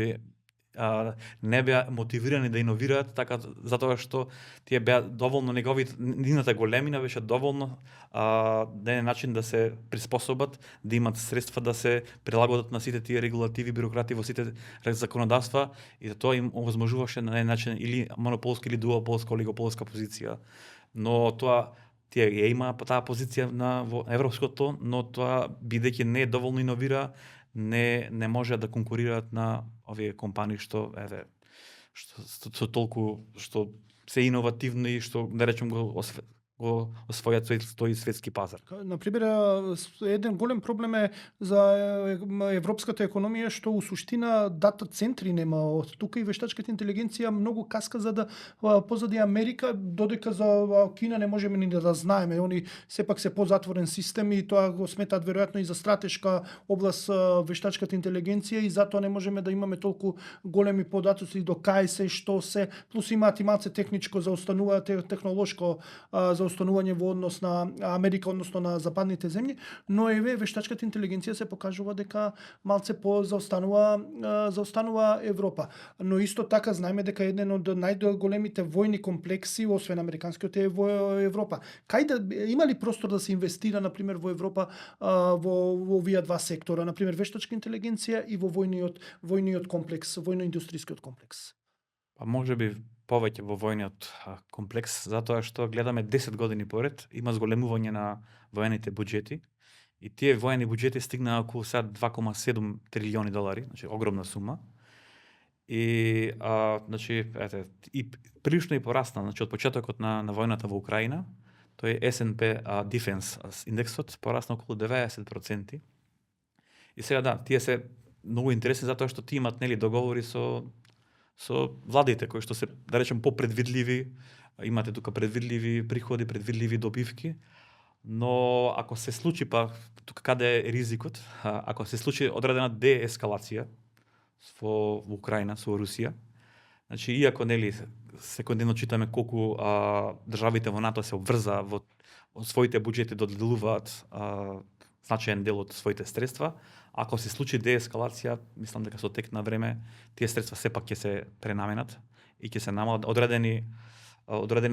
не беа мотивирани да иновираат, така затоа што тие беа доволно нивната големина беше доволно да е начин да се приспособат, да имат средства да се прилагодат на сите тие регулативи, бюрократи во сите законодавства и за тоа им овозможуваше на еден начин или монополска или дуополска, олигополска позиција. Но тоа тие ја има таа позиција во европското, но тоа бидејќи не е доволно иновира, не може да конкурираат на овие компании што толку што се иновативни и што да речем го освојат тој светски пазар. Например, еден голем проблем е за европската економија што у суштина дата центри нема. Од тука и вештачката интелигенција многу каска за да позади Америка, додека за Кина не можеме ни да знаеме. Они сепак се позатворен систем и тоа го сметаат веројатно и за стратешка област вештачката интелигенција и затоа не можеме да имаме толку големи податоци до кај се, што се, плюс имаат и малце техничко за остануваат технолошко за за останување во однос на Америка, односно на западните земји, но еве вештачката интелигенција се покажува дека малце заостанува Европа. Но исто така знаеме дека еден од најголемите војни комплекси, освен американскиот, е во Европа. Има ли простор да се инвестира на пример во Европа во овие два сектора, на пример вештачка интелигенција и во војниот комплекс, војно-индустријскиот комплекс? Па може би повеќе во војниот комплекс, затоа што гледаме 10 години поред, има зголемување на воените буџети и тие воени буџети стигнаа околу сега 2,7 трилиони долари, значи огромна сума. И значи и прилично и порасна, значи од почетокот на војната во Украина, тој S&P Defense индексот порасна околу 90%. И сега да, тие се многу интересни затоа што тие имат нели договори со владите кои што се, да речем, попредвидливи, имате тука предвидливи приходи, предвидливи добивки, но ако се случи, па тука каде е ризикот, ако се случи одредена деескалација во Украина со Русија, значи иако нели секојдневно читаме колку државите во НАТО се обврза во своите буџети да доделуваат значаен дел од своите средства, ако се случи деескалација, мислам дека со тек на време тие средства сепак ќе се пренаменат и ќе се намалат, одредени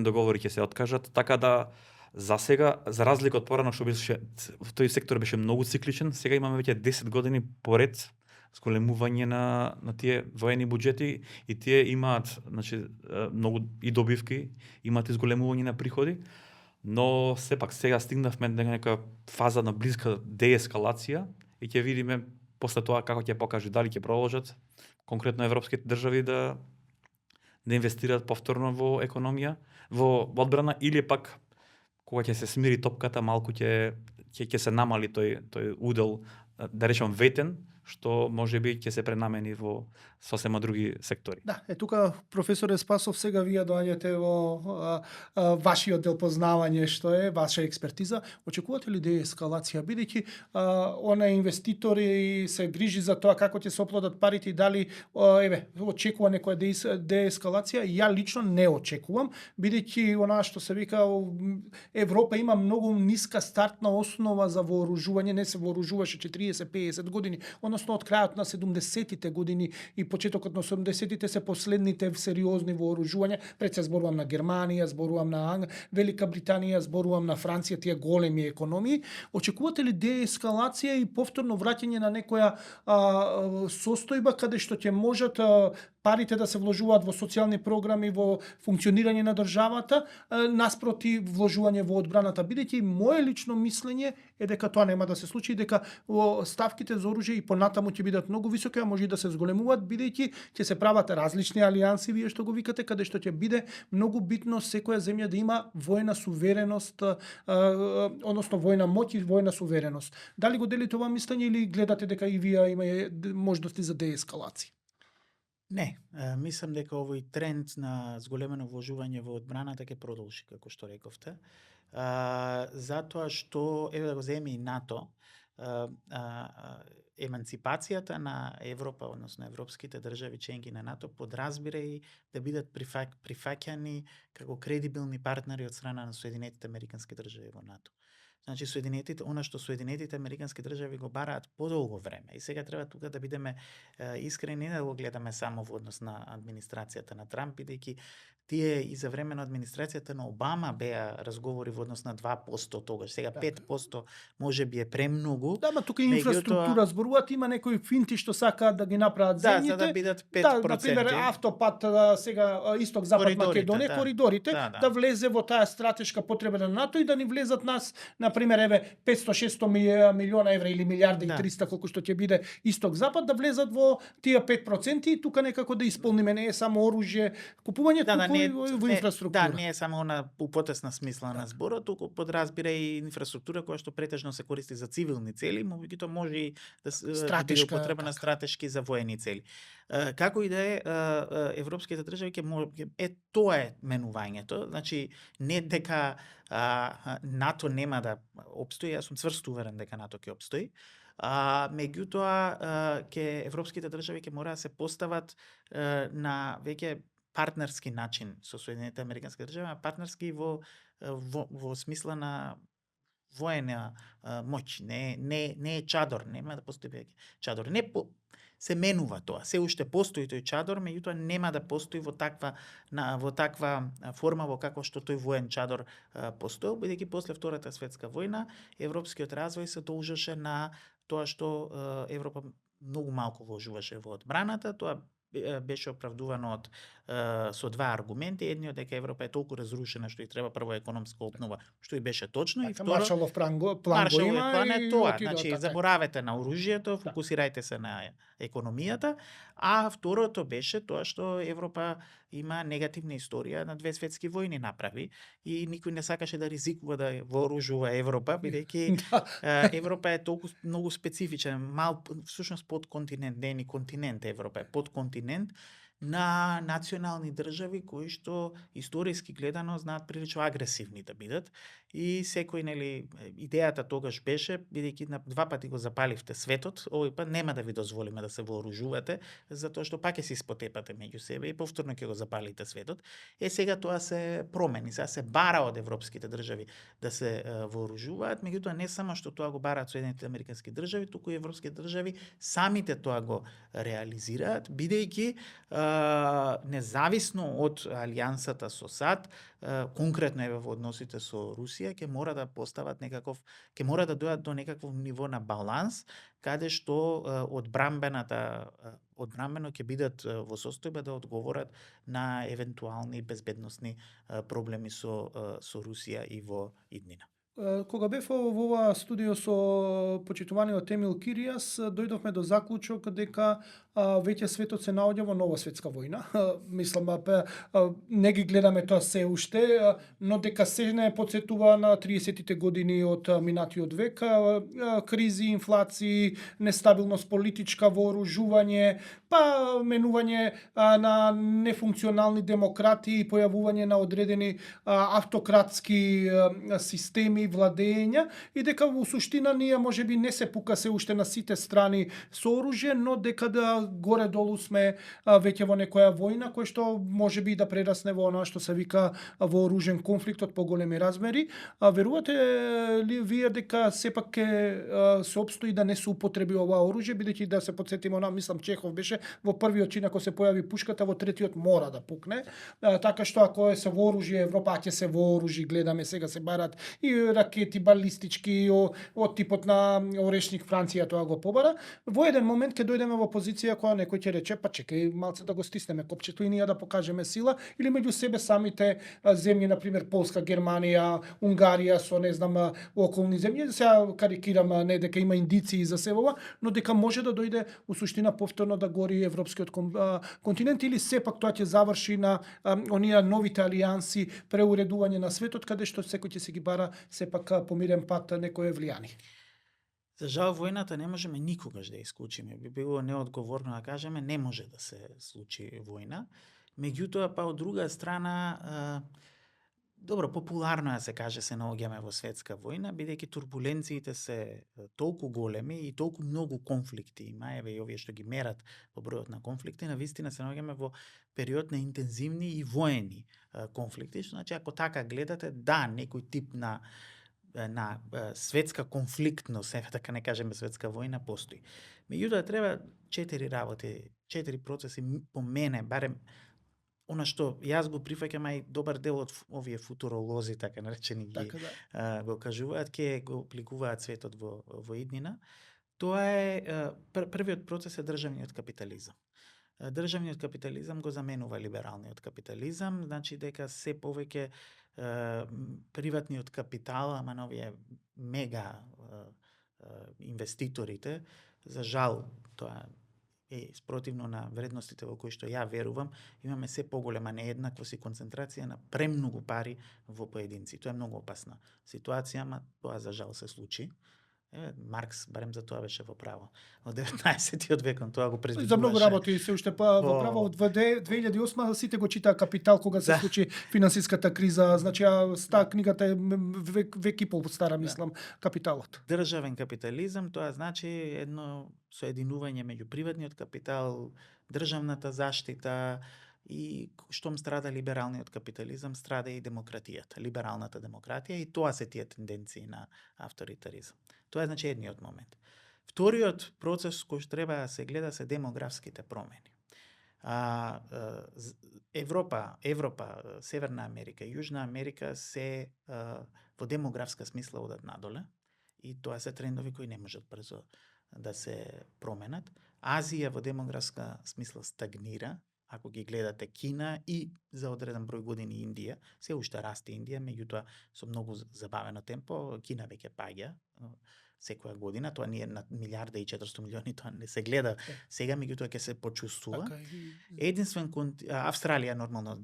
договори ќе се откажат, така да за сега, за разлика од порано што беше тој сектор беше многу цикличен, сега имаме веќе 10 години поред зголемување на тие воени буџети и тие имаат, значи, многу и добивки, имаат и зголемување на приходи, но сепак сега стигнавме на нека фаза на близка деескалација и ќе видиме после тоа како ќе покаже дали ќе продолжат конкретно европските држави да инвестираат повторно во економија, во одбрана, или пак кога ќе се смири топката малку ќе се намали тој удел, да речем ветен, што можеби ќе се пренамени во сосема други сектори. Да, тука професоре Спасов, сега вие доаѓате во вашиот дел познавање, што е ваша експертиза. Очекувате ли деескалација, бидејќи инвеститори се грижи за тоа како ќе се оплодат парите и дали очекува некоја деескалација? Ја лично не очекувам, бидејќи она што се вика Европа има многу ниска стартна основа за вооружување, не се вооружуваше 40-50 години, односно од крајот на 70-тите години и почетокот на 80-тите се последните сериозни вооружувања. Пред се зборувам на Германија, зборувам на Велика Британија, зборувам на Франција, тие големи економии. Очекувате ли деескалација и повторно враќање на некоја состојба каде што ќе можат парите да се вложуваат во социјални програми, во функционирање на државата, наспроти вложување во одбраната, бидејќи мое лично мислење е дека тоа нема да се случи, дека ставките за оружје и понатаму ќе бидат многу високи, а може и да се зголемуваат, бидејќи ќе се прават различни алијанси, вие што го викате, каде што ќе биде многу битно секоја земја да има војна сувереност, односно војна моќ и војна сувереност. Дали го делите ова мислење или гледате дека и вие има можности за деескалација? Не, мислам дека овој тренд на зголемено вложување во одбраната ќе продолжи, како што рековте. Затоа што, еве да го земе и НАТО, еманципацијата на Европа, односно европските држави членки на НАТО, подразбира и да бидат прифаќани како кредибилни партнери од страна на Соединетите Американски држави во НАТО. Значи, она што Соединетите Американски држави го бараат подолго време. И сега треба тука да бидеме искрени, не да го гледаме само во однос на администрацијата на Трамп, бидејќи тие и за време на администрацијата на Обама беа разговори во однос на 2% тогаш. Сега 5% може би е премногу. Да, ма тука инфраструктура зборуваат, има некои финти што сакаат да ги направат земјите. Да, за да бидат 5%. Да, например, автопат сега исток-запад Македонија, коридорите, да влезе во таа стратешка потреба на НАТО и да ни влезат нас, например, 500-600 милиона евра или милиарда и 300, колку што ќе биде исток-запад, да влезат во тие 5% и тука некако да исполниме, не е само оружје, купување, во инфраструктура. Да, не е само она употесна смисла на зборот, туку подразбира и инфраструктура која што претежно се користи за цивилни цели, меѓутоа може и да биде употребена стратешки за воени цели. Како и да е, европските држави тоа е менувањето, значи не дека НАТО нема да опстои, јас сум цврсто уверен дека НАТО ќе опстои. Меѓутоа ќе европските држави ќе мора да се постават на веќе партнерски начин со Соединените Американски држави, а партнерски во смисла на воена моќ, не е чадор, нема да постои веќе чадор. Се менува тоа, се уште постои тој чадор, меѓутоа нема да постои во таква форма во како што тој воен чадор постоел, бидејќи после Втората светска војна европскиот развој се должеше на тоа што Европа многу малку вложуваше во одбраната, тоа беше оправдувано со два аргументи. Едниот дека Европа е толку разрушена што и треба прво економска обнова, што и беше точно, и второ Маршалов план го има план е и тоа, отидува значи така. заборавете на оружјето, фокусирајте се на економијата, а второто беше тоа што Европа има негативна историја, на две светски војни направи и никој не сакаше да ризикува да вооружува Европа, бидејќи Европа е толку многу специфичен, всушност подконтинент, не е ни континент Европа, е подконтинент на национални држави кои што историски гледано знаат прилично агресивни да бидат, и секој, нели, идејата тогаш беше, бидејќи на два пати го запаливте светот, овој пат нема да ви дозволиме да се вооружувате, затоа што пак ќе се испотепате меѓу себе и повторно ќе го запалите светот. Сега тоа се промени, сега се бара од европските држави да се вооружуваат, меѓутоа не само што тоа го бараат Соединените Американски држави, туку и европските држави самите тоа го реализираат, бидејќи независно од алијансата со САД, конкретно еве во односите со Русија, ќе мора да постават ќе мора да дојдат до некакво ниво на баланс, каде што одбранбено ќе бидат во состојба да одговорат на евентуални безбедносни проблеми со Русија и во иднина. Кога бев во ова студио со почитуваниот Емил Киријас, дојдовме до заклучок дека веќе светот се наоѓа во нова светска војна. Мислам, не ги гледаме тоа се уште, но дека се не подсетува на 30-тите години од минатиот век, кризи, инфлации, нестабилност политичка, вооружување, па менување на нефункционални демократи и појавување на одредени автократски системи владења, и дека во суштина ние можеби не се пука се уште на сите страни со оружје, но дека да горе-долу сме веќе во некоја војна, кој што можеби да прерасне во она што се вика вооружен конфликт од поголеми размери. Верувате ли вие дека сепак ќе се обстои да не се употреби ова оружје, бидејќи да се потсетиме на, мислам, Чехов беше во првиот чин, ако се појави пушката, во третиот мора да пукне, така што ако се вооружи Европа, ќе се вооружи, гледаме сега се барат и ракети балистички од типот на Орешник, Франција тоа го побара. Во еден момент ќе дојдеме во позиција која некој ќе рече, па чекај малце да го стиснеме копчето и ние да покажеме сила, или меѓу себе самите земји, на пример Полска, Германија, Унгарија со не знам околни земји, сега карикирам, не дека има индиции за се ова, но дека може да дојде у суштина повторно да гори европскиот континент, или сепак тоа ќе заврши на оние новите алијанси, преуредување на светот, каде што секој ќе се ги бара сепак помирен пат некое влијани. За жал, војната не можеме никогаш да исклучиме. Би било неодговорно да кажеме не може да се случи војна. Меѓутоа, па од друга страна, добро, популарно е да се каже се наоѓаме во светска војна, бидејќи турбуленциите се толку големи и толку многу конфликти има, еве и овие што ги мерат во бројот на конфликти, навистина се наоѓаме во период на интензивни и воени конфликти. Значи, ако така гледате, да, некој тип на светска конфликтност, така не кажеме светска војна, постои. Меѓутоа треба 4 работи, 4 процеси по мене, барем она што јас го прифаќам, и добар дел од овие футуролози, така наречени, ги го кажуваат, ќе го пликуваат светот во иднина. Тоа е првиот процес е државниот капитализам. Државниот капитализам го заменува либералниот капитализам, значи дека се повеќе приватниот капитал, ама на овие мега инвеститорите, за жал, тоа е спротивно на вредностите во кои што ја верувам, имаме се поголема нееднаквост и концентрација на премногу пари во поединци. Тоа е многу опасна ситуација, ама тоа за жал се случи. Маркс барем за тоа беше во право. Во 19-тиот век тоа го предвидуваше. За многу работи се уште во право. Од 2008 сите го читаа Капитал кога се случи финансиската криза. Значи, книгата е век и пол стара, мислам, Капиталот. Државен капитализам, тоа значи едно соединување меѓу приватниот капитал, државната заштита, и штом страда либералниот капитализам, страда и демократијата, либералната демократија, и тоа се тие тенденции на авторитаризам. Тоа е значи едниот момент. Вториот процес кој што треба да се гледа се демографските промени. Европа, Северна Америка и Јужна Америка се во демографска смисла одат надоле, и тоа се трендови кои не можат брзо да се променат. Азија во демографска смисла стагнира. Ако ги гледате Кина и за одреден број години Индија, се уште расте Индија, меѓутоа со многу забавено темпо. Кина веќе паѓа секоја година, тоа ние на 1.400.000.000, тоа не се гледа сега, меѓутоа ќе се почувствува. Единствен Австралија нормално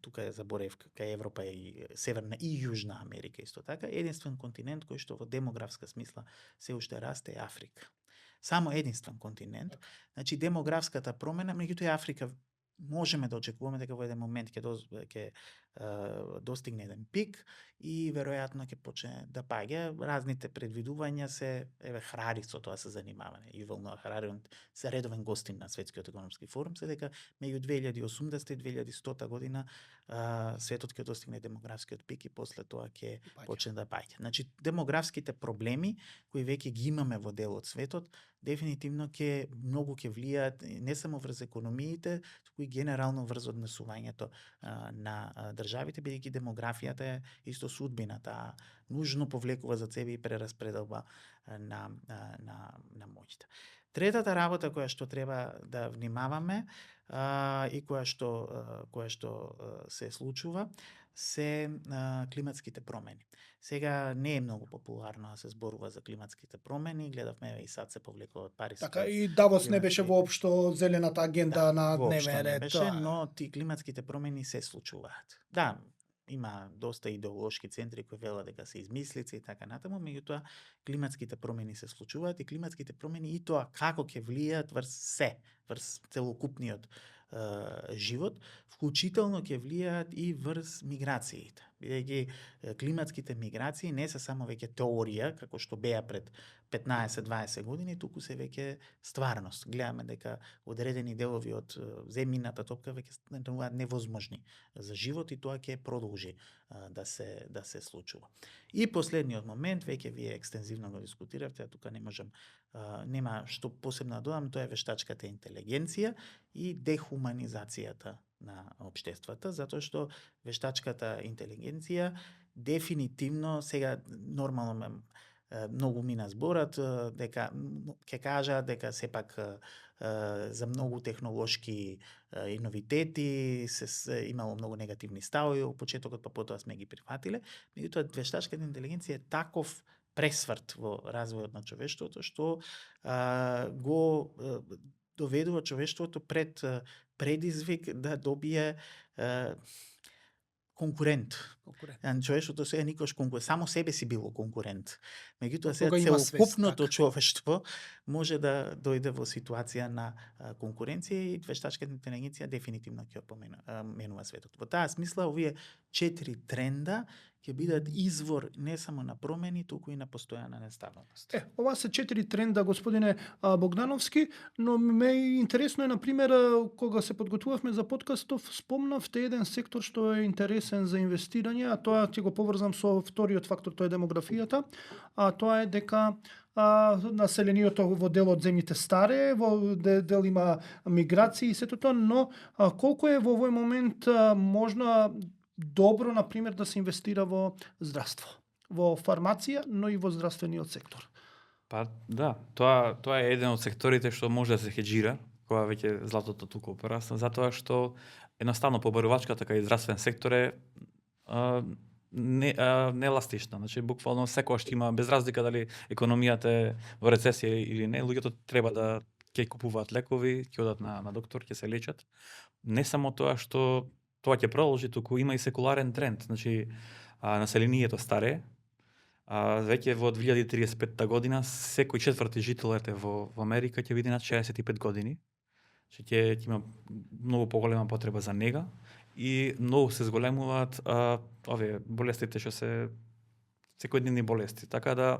тука е заборев кај Европа и Северна и Јужна Америка исто така. Единствен континент кој што во демографска смисла се уште расте е Африка. Само единствен континент. Значи демографската промена, меѓутоа Африка можеме да очекуваме дека во еден момент ќе достигне еден пик и веројатно ќе почне да паѓа. Разните предвидувања се, Харари со тоа се занимава. Ювал Ноа Харари се редовен гостин на Светскиот економски форум, се дека меѓу 2080 и 2100 година светот ќе достигне демографскиот пик и после тоа ќе почне да паѓа. Значи демографските проблеми кои веќе ги имаме во дел од светот дефинитивно многу ќе влијаат не само врз економиите, туку и генерално врз однесувањето на државите, бидејќи демографијата е исто судбината, нужно повлекува за себе и прераспределба на моќта. Третата работа која што треба да внимаваме и која што се случува се климатските промени. Сега не е многу популарно да се зборува за климатските промени, гледавме и сад се повлекува од Париска. Така и Давос не беше воопшто зелената агенда на дневен ред. Беше, но ти климатските промени се случуваат. Да, има доста идеолошки центри кои велат дека се измислици и така натаму, меѓутоа климатските промени се случуваат и климатските промени и тоа како ќе влијаат врз целокупниот живот, вклучително ќе влијаат и врз миграциите. Бидејќи климатските миграции не се само веќе теорија, како што беа пред 15-20 години, туку се веќе стварност. Гледаме дека одредени делови од земјината топка веќе стануваат невозможни за живот и тоа ќе продолжи да се случува. И последниот момент, веќе вие екстензивно го дискутиравте, а тука не можам, нема што посебно да додам, тоа е вештачката интелигенција и дехуманизацијата на општествата, затоа што вештачката интелигенција дефинитивно сега нормално многу мина зборат дека ќе кажат дека сепак за многу технолошки иновитети се имало многу негативни ставови во почетокот, па потоа сме ги прифатиле. Меѓутоа вештачката интелигенција е таков пресврт во развојот на човештвото што го доведува човештвото пред предизвик да добие конкурент. Човештвото сега никош само себе си било конкурент. Меѓутоа сега целокупното човештво може да дојде во ситуација на конкуренција и вештачката интелигенција дефинитивно ќе менува светот. Во таа смисла овие 4 тренда ќе бидат извор не само на промени, туку и на постојана нестабилност. Ова се 4 тренда, господине Богдановски, но ме интересно е, например, кога се подготвувавме за подкастов, спомнавте еден сектор што е интересен за инвестирање, а тоа ќе го поврзам со вториот фактор, тоа е демографијата, а тоа е дека населението во дел од земјите старе, во дел има миграции и сето тоа, но колку е во овој момент можно добро, например, да се инвестира во здравство, во фармација, но и во здравствениот сектор? Па да, тоа е еден од секторите што може да се хеджира, кога веќе златото туку порасна, затоа што едноставно побарувачката кај здравствен сектор е нееластична. Значи буквално секогаш има, без разлика дали економијата е во рецесија или не, луѓето треба да ќе купуваат лекови, ќе одат на доктор, ќе се лечат. Не само тоа што тоа ќе продолжи, туку има и секуларен тренд. Значи, населението старее. Веќе во 2035 година секој четврти жител во Америка ќе биде над 65 години. Значи, ќе има многу поголема потреба за нега и многу се зголемуваат овие болестите што се секојдневни болести. Така да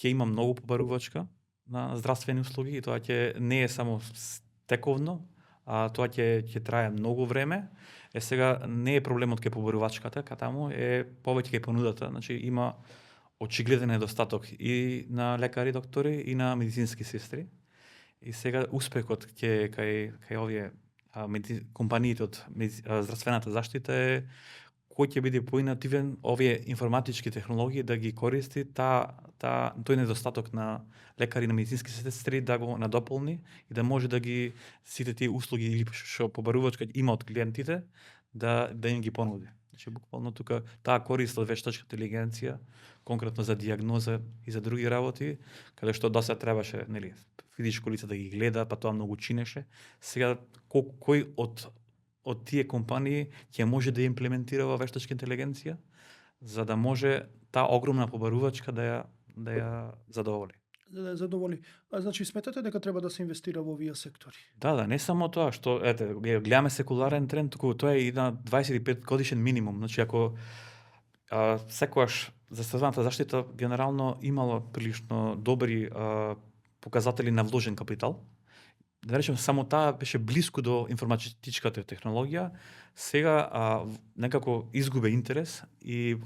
ќе има многу побарувачка на здравствени услуги и тоа ќе не е само тековно, тоа ќе трае многу време. Сега не е проблемот кај побарувачката, таму е повеќе кај понудата. Значи има очигледен недостаток и на лекари, доктори и на медицински сестри. И сега успехот кај овие компаниите од здравствената заштита е кој ќе биде поинативен овие информатички технологии да ги користи тој недостаток на лекари, на медицински сестри да го надополни и да може да ги сите тие услуги или што побарувачка има од клиентите да им ги понуди. Значи буквално тука таа корист од вештачка интелигенција конкретно за дијагноза и за други работи, каде што досега требаше, нели, физичко лице да ги гледа, па тоа многу чинеше. Сега кој од тие компании ќе може да имплементира вештачка интелигенција за да може таа огромна побарувачка да ја задоволи. Да ја задоволи. Значи сметате дека треба да се инвестира во овие сектори? Да, не само тоа што гледаме секуларен тренд, туку тоа е и на 25 годишен минимум. Значи ако секогаш здравствената заштита генерално имала прилично добри показатели на вложен капитал. Да речем, само таа беше близко до информатичката технологија, сега некако изгубе интерес и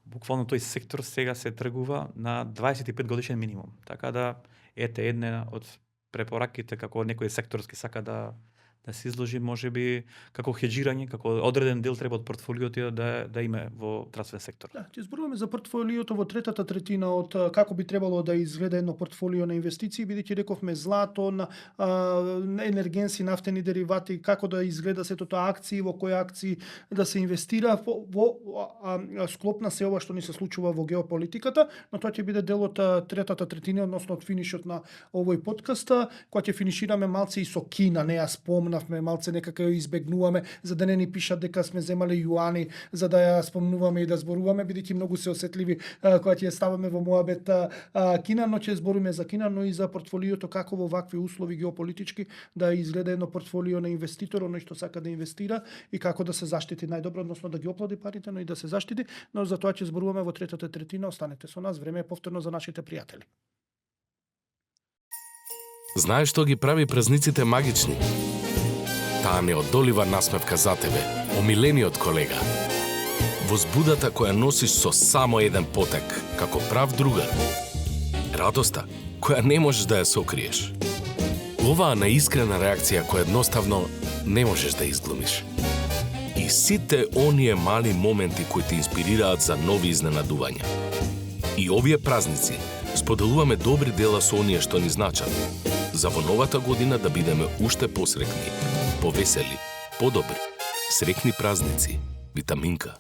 буквално тој сектор сега се тргува на 25 годишен минимум. Така да една од препораките како некој секторски сака да се изложи, можеби како хеджирање, како одреден дел треба од портфолиото да има во здравствен сектор. Да, ќе зборуваме за портфолиото во третата третина од како би требало да изгледа едно портфолио на инвестиции, бидејќи рековме злато, на енергенси, нафтени деривати, како да изгледа сето тоа, акции, во кои акции да се инвестира во склоп на се ова што ни се случува во геополитиката, но тоа ќе биде дел од третата третина, односно од финишот на овој подкаст, која ќе финишираме малце и со Кина, не ја спомнавме, малце некако ја избегнуваме, за да не ни пишат дека сме земале јуани, за да ја спомнуваме и да зборуваме, бидејќи многу се осетливи кога ќе ја ставаме во моабет Кина, но ќе збориме за Кина, но и за портфолиото како во вакви услови геополитички да изгледа едно портфолио на инвеститор, оној што сака да инвестира и како да се заштити најдобро, односно да ги оплоди парите, но и да се заштити, но за тоа ќе зборуваме во третата третина, останете со нас, време е повторно за нашите пријатели. Знаеш што ги прави празниците магични? Таа неодолива насмевка за тебе, омилениот колега. Возбудата која носиш со само еден потек, како прав другар. Радоста која не можеш да ја сокриеш. Оваа наискрена реакција која едноставно не можеш да изглумиш. И сите оние мали моменти кои те инспирираат за нови изненадувања. И овие празници споделуваме добри дела со оние што ни значат. За во новата година да бидеме уште посрекни, повесели, подобри. Срекни празници. Витаминка.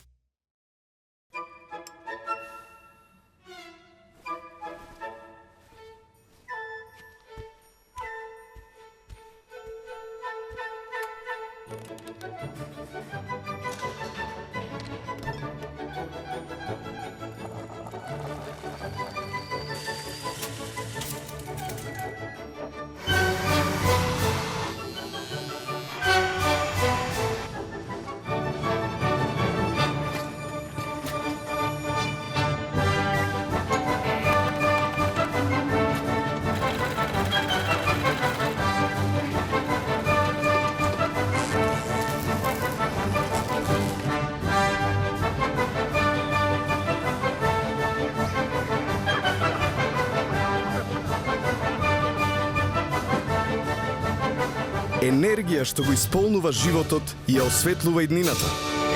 Енергија што го исполнува животот и ја осветлува иднината.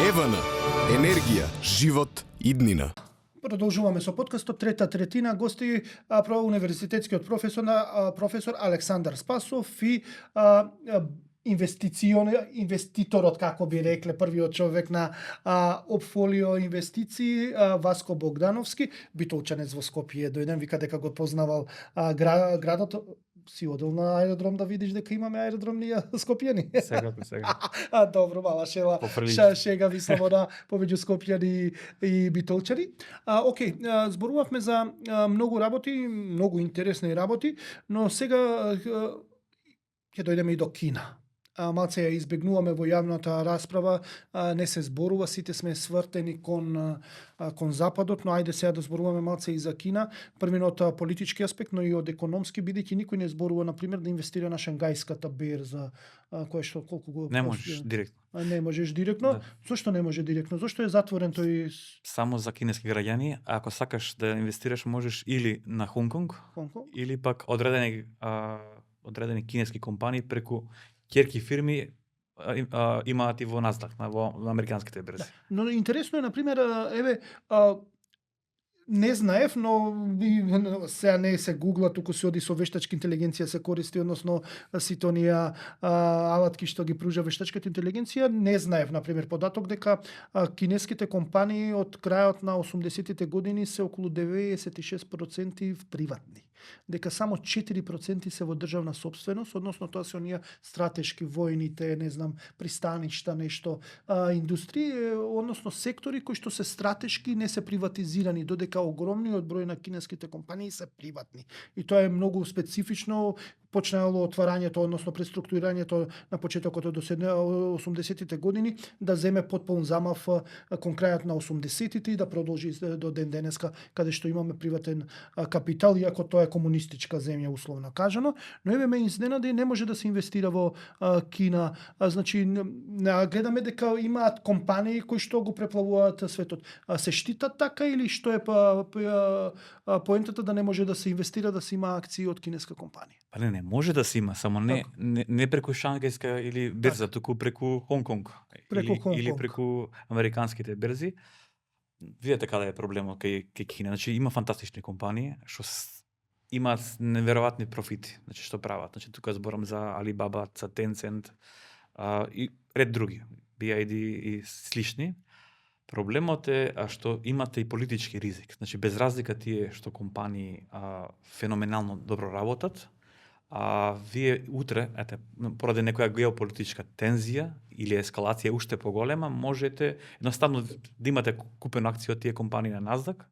Евана. Енергија, живот, иднина. Продолжуваме со подкастот трета третина, гости универзитетскиот професор Александар Спасов и инвеститорот, како би рекле, првиот човек на Опфолио инвестиции, Васко Богдановски, битолчанец во Скопје, дојден, вика дека го познавал градот. Си одел на аеродром да видиш дека имаме аеродром ние скопјани? Сега. Добро, мала шега ви само на повеќе скопјани и битолчани. Океј, зборувавме за многу работи, многу интересни работи, но сега ќе дојдеме и до Кина. малце ја избегнуваме во јавната расправа, не се зборува, сите сме свртени кон западот, но ајде сега да зборуваме малце и за Кина, првено од политички аспект, но и од економски, бидејќи никој не зборува на пример да инвестира на шангајската берза, која што колку го Не можеш директно. Не можеш директно. Да. Зошто не може директно? Зошто е затворен тој Само за кинески граѓани, ако сакаш да инвестираш, можеш или на Хонг Конг, Конго? или пак одредени кинески компании преку ќерки фирми имаат и во Насдак, во американските берзи. Но интересно е, на пример, еве, не знаев, но сега не се гугла, туку се оди со вештачка интелигенција се користи, односно сите оние алатки што ги пружа вештачката интелигенција, не знаев, на пример, податок дека кинеските компании од крајот на 80-тите години се околу 96% приватни. Дека само 4% се во државна собственост, односно тоа се оние стратешки војните, не знам, пристаништа, нешто, индустрии, односно сектори кои што се стратешки не се приватизирани, додека огромниот број на кинеските компании се приватни. И тоа е многу специфично, почнало отварањето, односно преструктурирањето на почетокот од 80-тите години, да земе потполн замав кон крајот на 80-тите и да продолжи до ден денеска, каде што имаме приватен капитал, иако тоа е комунистичка земја, условно кажано. Но еве ме изненади, не може да се инвестира во Кина. Значи, гледаме дека имаат компании кои што го преплавуваат светот. Се штитат така или што е поентата да не може да се инвестира, да се има акции од кинеска компанија? Па не, може да се има, само не преку шангајска или берза, туку преку Хонг Конг. Или преку американските берзи. Видете каде е проблемот кај Кина. Значи има фантастични компании што имаат неверојатни профити, значи што прават. Значи тука зборам за Alibaba, за Tencent и ред други, BID и слични. Проблемот е што имате и политички ризик. Значи без разлика тие што компании феноменално добро работат, вие утре, поради некоја геополитичка тензија или ескалација уште поголема, можете едноставно да имате купено акции од тие компании на Насдак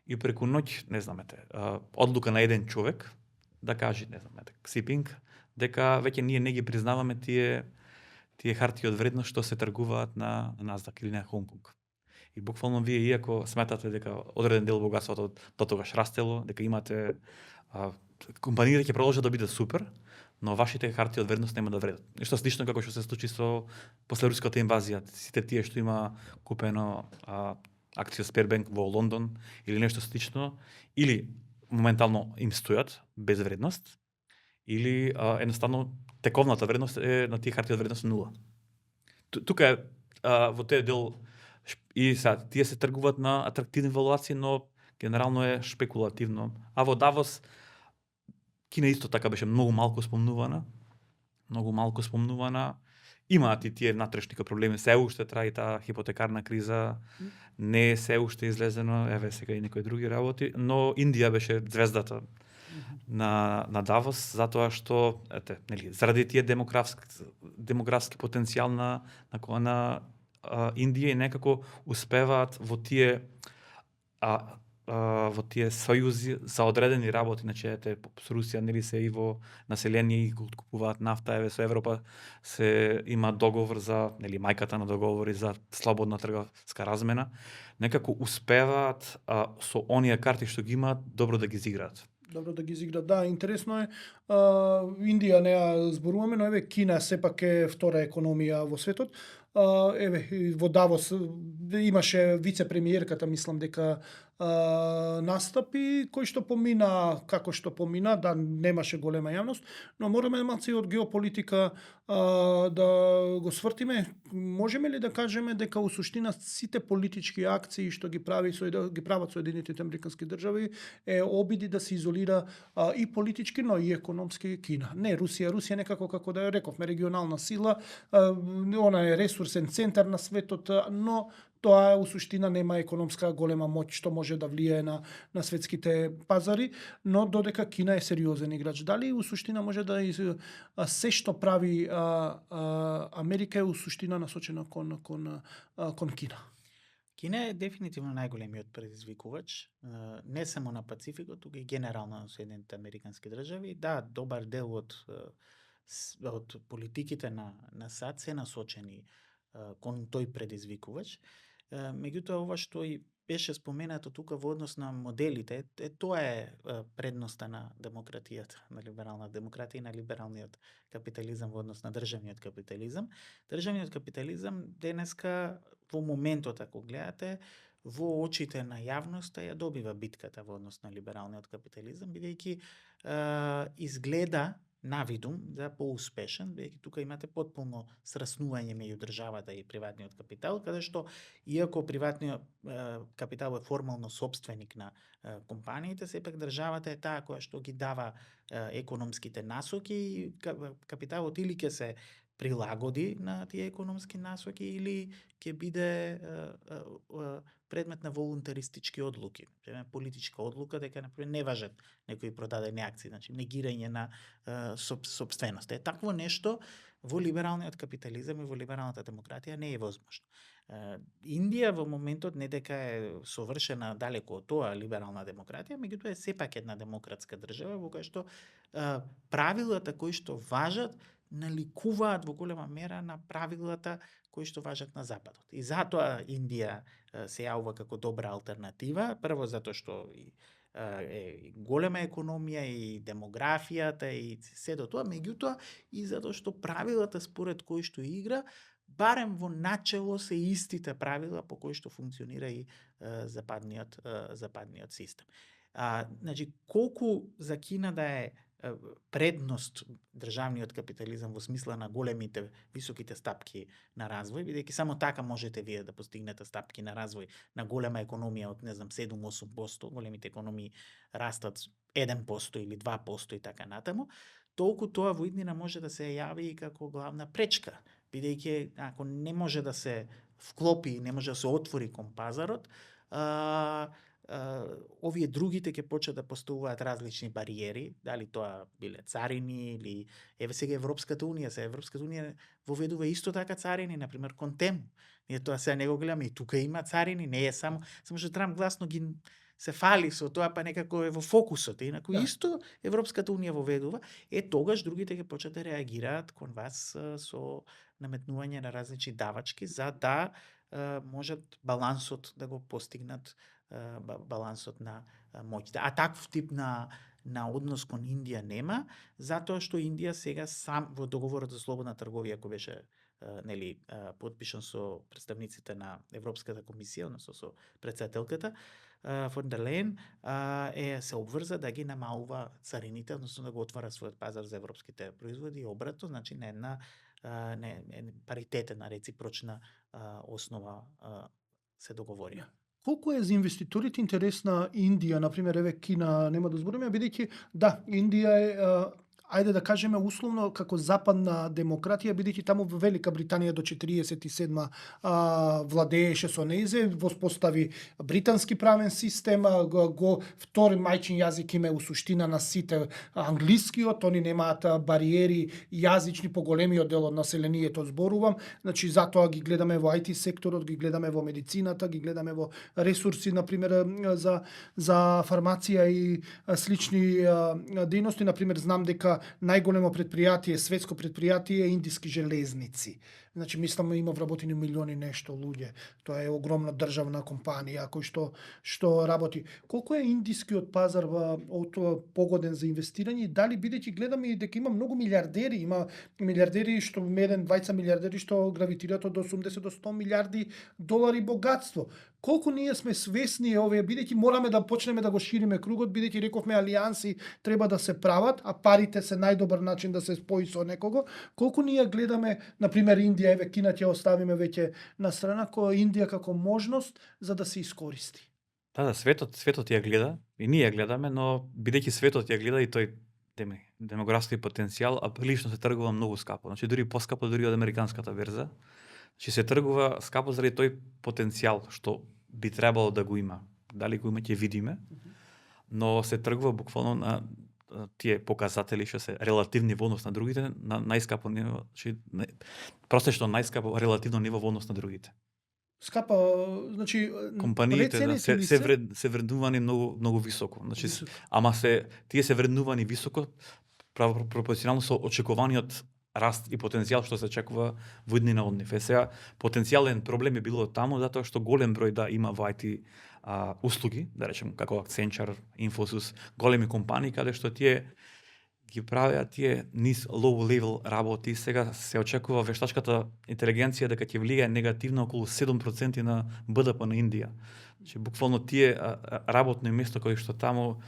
и преку ноќ, не знамете, одлука на еден човек да каже, не знамете, Ксипинг, дека веќе ние не ги признаваме тие хартии од вредност што се тргуваат на Насдак или на Хонг Конг. И буквално вие, иако сметате дека одреден дел богатството до тогаш растело, дека имате компаниите ќе продолжат да бидат супер, но вашите хартии од вредност нема да вредат. Нешто слично како што се случи со после руската инвазија, сите тие што има купено акција Сбербанк во Лондон или нешто слично, или моментално им стојат без вредност, или едноставно тековната вредност е на тие хартии од вредност нула. Тука е во тој дел и сега тие се тргуваат на атрактивни валуации, но генерално е шпекулативно. А во Давос Кина исто така беше многу малку спомнувана. Имаат и тие внатрешни проблеми, се уште трае таа хипотекарна криза, не е се уште излезено, еве сега и некои други работи, но Индија беше звездата на Давос, затоа што заради тие демографски потенцијал на Индија и некако успеваат во тие сојузи за одредени работи, значи со Русија нели се и во население и купуваат нафта, еве со Европа се има договор за нели мајката на договори за слободна трговска размена, некако успеваат со оние карти што ги имаат добро да ги изиграат. Добро да ги изиграат. Да, интересно е. Индија не ја зборуваме, но еве Кина сепак е втора економија во светот. Еве во Давос имаше вице-премиерката, мислам дека настапи, кој што помина како што помина, да немаше голема јавност, но мораме малце од геополитика да го свртиме. Можеме ли да кажеме дека у суштина сите политички акции што ги прават Соединетите Американски држави е обиди да се изолира и политички, но и економски Кина? Не, Русија некако, како да ја рековме, регионална сила, она е ресурсен центар на светот, но тоа у суштина нема економска голема моќ што може да влијае на светските пазари, но додека Кина е сериозен играч. Дали у суштина може да се што прави Америка е у суштина насочена кон Кина? Кина е дефинитивно најголемиот предизвикувач, не само на Пацификот, туку и генерално на Соединетите Американски држави. Да, добар дел од од политиките на САД се насочени кон тој предизвикувач. Меѓутоа, ова што и беше споменато тука во однос на моделите, тоа е предноста на демократијата, на либерална демократија и на либералниот капитализам во однос на државниот капитализам. Државниот капитализам денеска во моментот, ако гледате, во очите на јавноста ја добива битката во однос на либералниот капитализам, бидејќи изгледа навидум да поуспешен, бидејќи тука имате потполно сраснување меѓу државата и приватниот капитал, каде што иако приватниот капитал е формално собственик на компаниите, сепак државата е таа која што ги дава економските насоки и капиталот или ќе се прилагоди на тие економски насоки или ќе биде предмет на волунтаристички одлуки. Политичка одлука дека например не важат некои продадени акции, значи негирање на собственост. Такво нешто во либералниот капитализам и во либералната демократија не е возможно. Индија во моментот не дека е совршена далеко од тоа либерална демократија, меѓутоа е сепак една демократска држава во која што правилата кои што важат наликуваат во голема мера на правилата кои што важат на Западот. И затоа Индија се јавува како добра алтернатива, прво затоа што е голема економија и демографијата и се до тоа, меѓутоа и затоа што правилата според кои што игра, барем во начело се истите правила по кои што функционира и западниот систем. Значи, колку за Кина да е предност државниот капитализам во смисла на големите, високите стапки на развој, бидејќи само така можете вие да постигнете стапки на развој на голема економија од, 7-8%, големите економии растат 1% или 2% и така натаму, толку тоа во иднина може да се јави и како главна пречка, бидејќи ако не може да се вклопи, не може да се отвори кон пазарот, овие другите ќе почнат да поставуваат различни бариери, дали тоа биле царини или сега Европската унија, Европската унија воведува исто така царини, например кон тему. Ние тоа сега не го гледаме, и тука има царини, не е само што Трамп гласно ги се фали со тоа, па некако е во фокусот. Инаку исто Европската унија воведува, тогаш другите ќе почнат да реагираат кон вас со наметнување на различни давачки за да можат балансот да го постигнат, балансот на моќите. А таков тип на однос кон Индија нема, затоа што Индија сега сам во договорот за слободна трговија кој беше подпишан со представниците на Европската комисија, односно со председателката фон дер Лејен, се обврза да ги намалува царините, односно да го отвара својот пазар за европските производи и обратно, значи на една паритетна, реципрочна основа се договорија. Колку е за инвеститорите интересна Индија, например, еве Кина нема да збориме, бидејќи Индија е ајде да кажеме условно како западна демократија, бидејќи таму во Велика Британија до 47 владееше со нејзе, воспостави британски правен систем, го втори мајчин јазик им е у суштина на сите англискиот, они немаат бариери јазични по големиот дел од населението зборувам, значи затоа ги гледаме во IT секторот, ги гледаме во медицината, ги гледаме во ресурси, например за фармација и слични дејности, например знам дека најголемо предпријатие, светско предпријатие е Индиски железници. Значи, мислам, има вработени милиони нешто луѓе. Тоа е огромна државна компанија кој што работи. Колку е индискиот пазар погоден за инвестирање? Дали бидејќи гледаме и дека има многу милиардери, што двајца милиардери што гравитираат од 80 до 100 милиарди долари богатство. Колку ние сме свесни овие, бидејќи мораме да почнеме да го шириме кругот, бидејќи рековме алијанси треба да се прават, а парите се најдобар начин да се спои со некого. Колку ние гледаме, например, Индија, еве Кина ќе оставиме веќе на страна, Индија како можност за да се искористи. Светот ја гледа и ние ја гледаме, но бидејќи светот ја гледа и тој демографски потенцијал, а прилично се тргува многу скапо. Значи дури поскапо од американската верза. Значи се тргува скапо заради тој потенцијал што би требало да го има. Дали го има ќе видиме, но се тргува буквално на тие показатели што се релативни во однос на другите, на најскапо ниво, просечно најскапо релативно ниво во однос на другите. Скапа, значи компаниите се вреднувани многу високо. Значи, ама тие се вреднувани високо пропорционално со очекуваниот раст и потенцијал што се очекува во иднина од нив. Сега потенцијален проблем е било таму затоа што голем број има во IT услуги, да речем како Accenture, Infosys, големи компании каде што тие ги правеа тие низ low level работи. Сега се очекува вештачката интелигенција дека ќе влијае негативно околу 7% на БДП на Индија. Значи буквално тие работно место кои што таму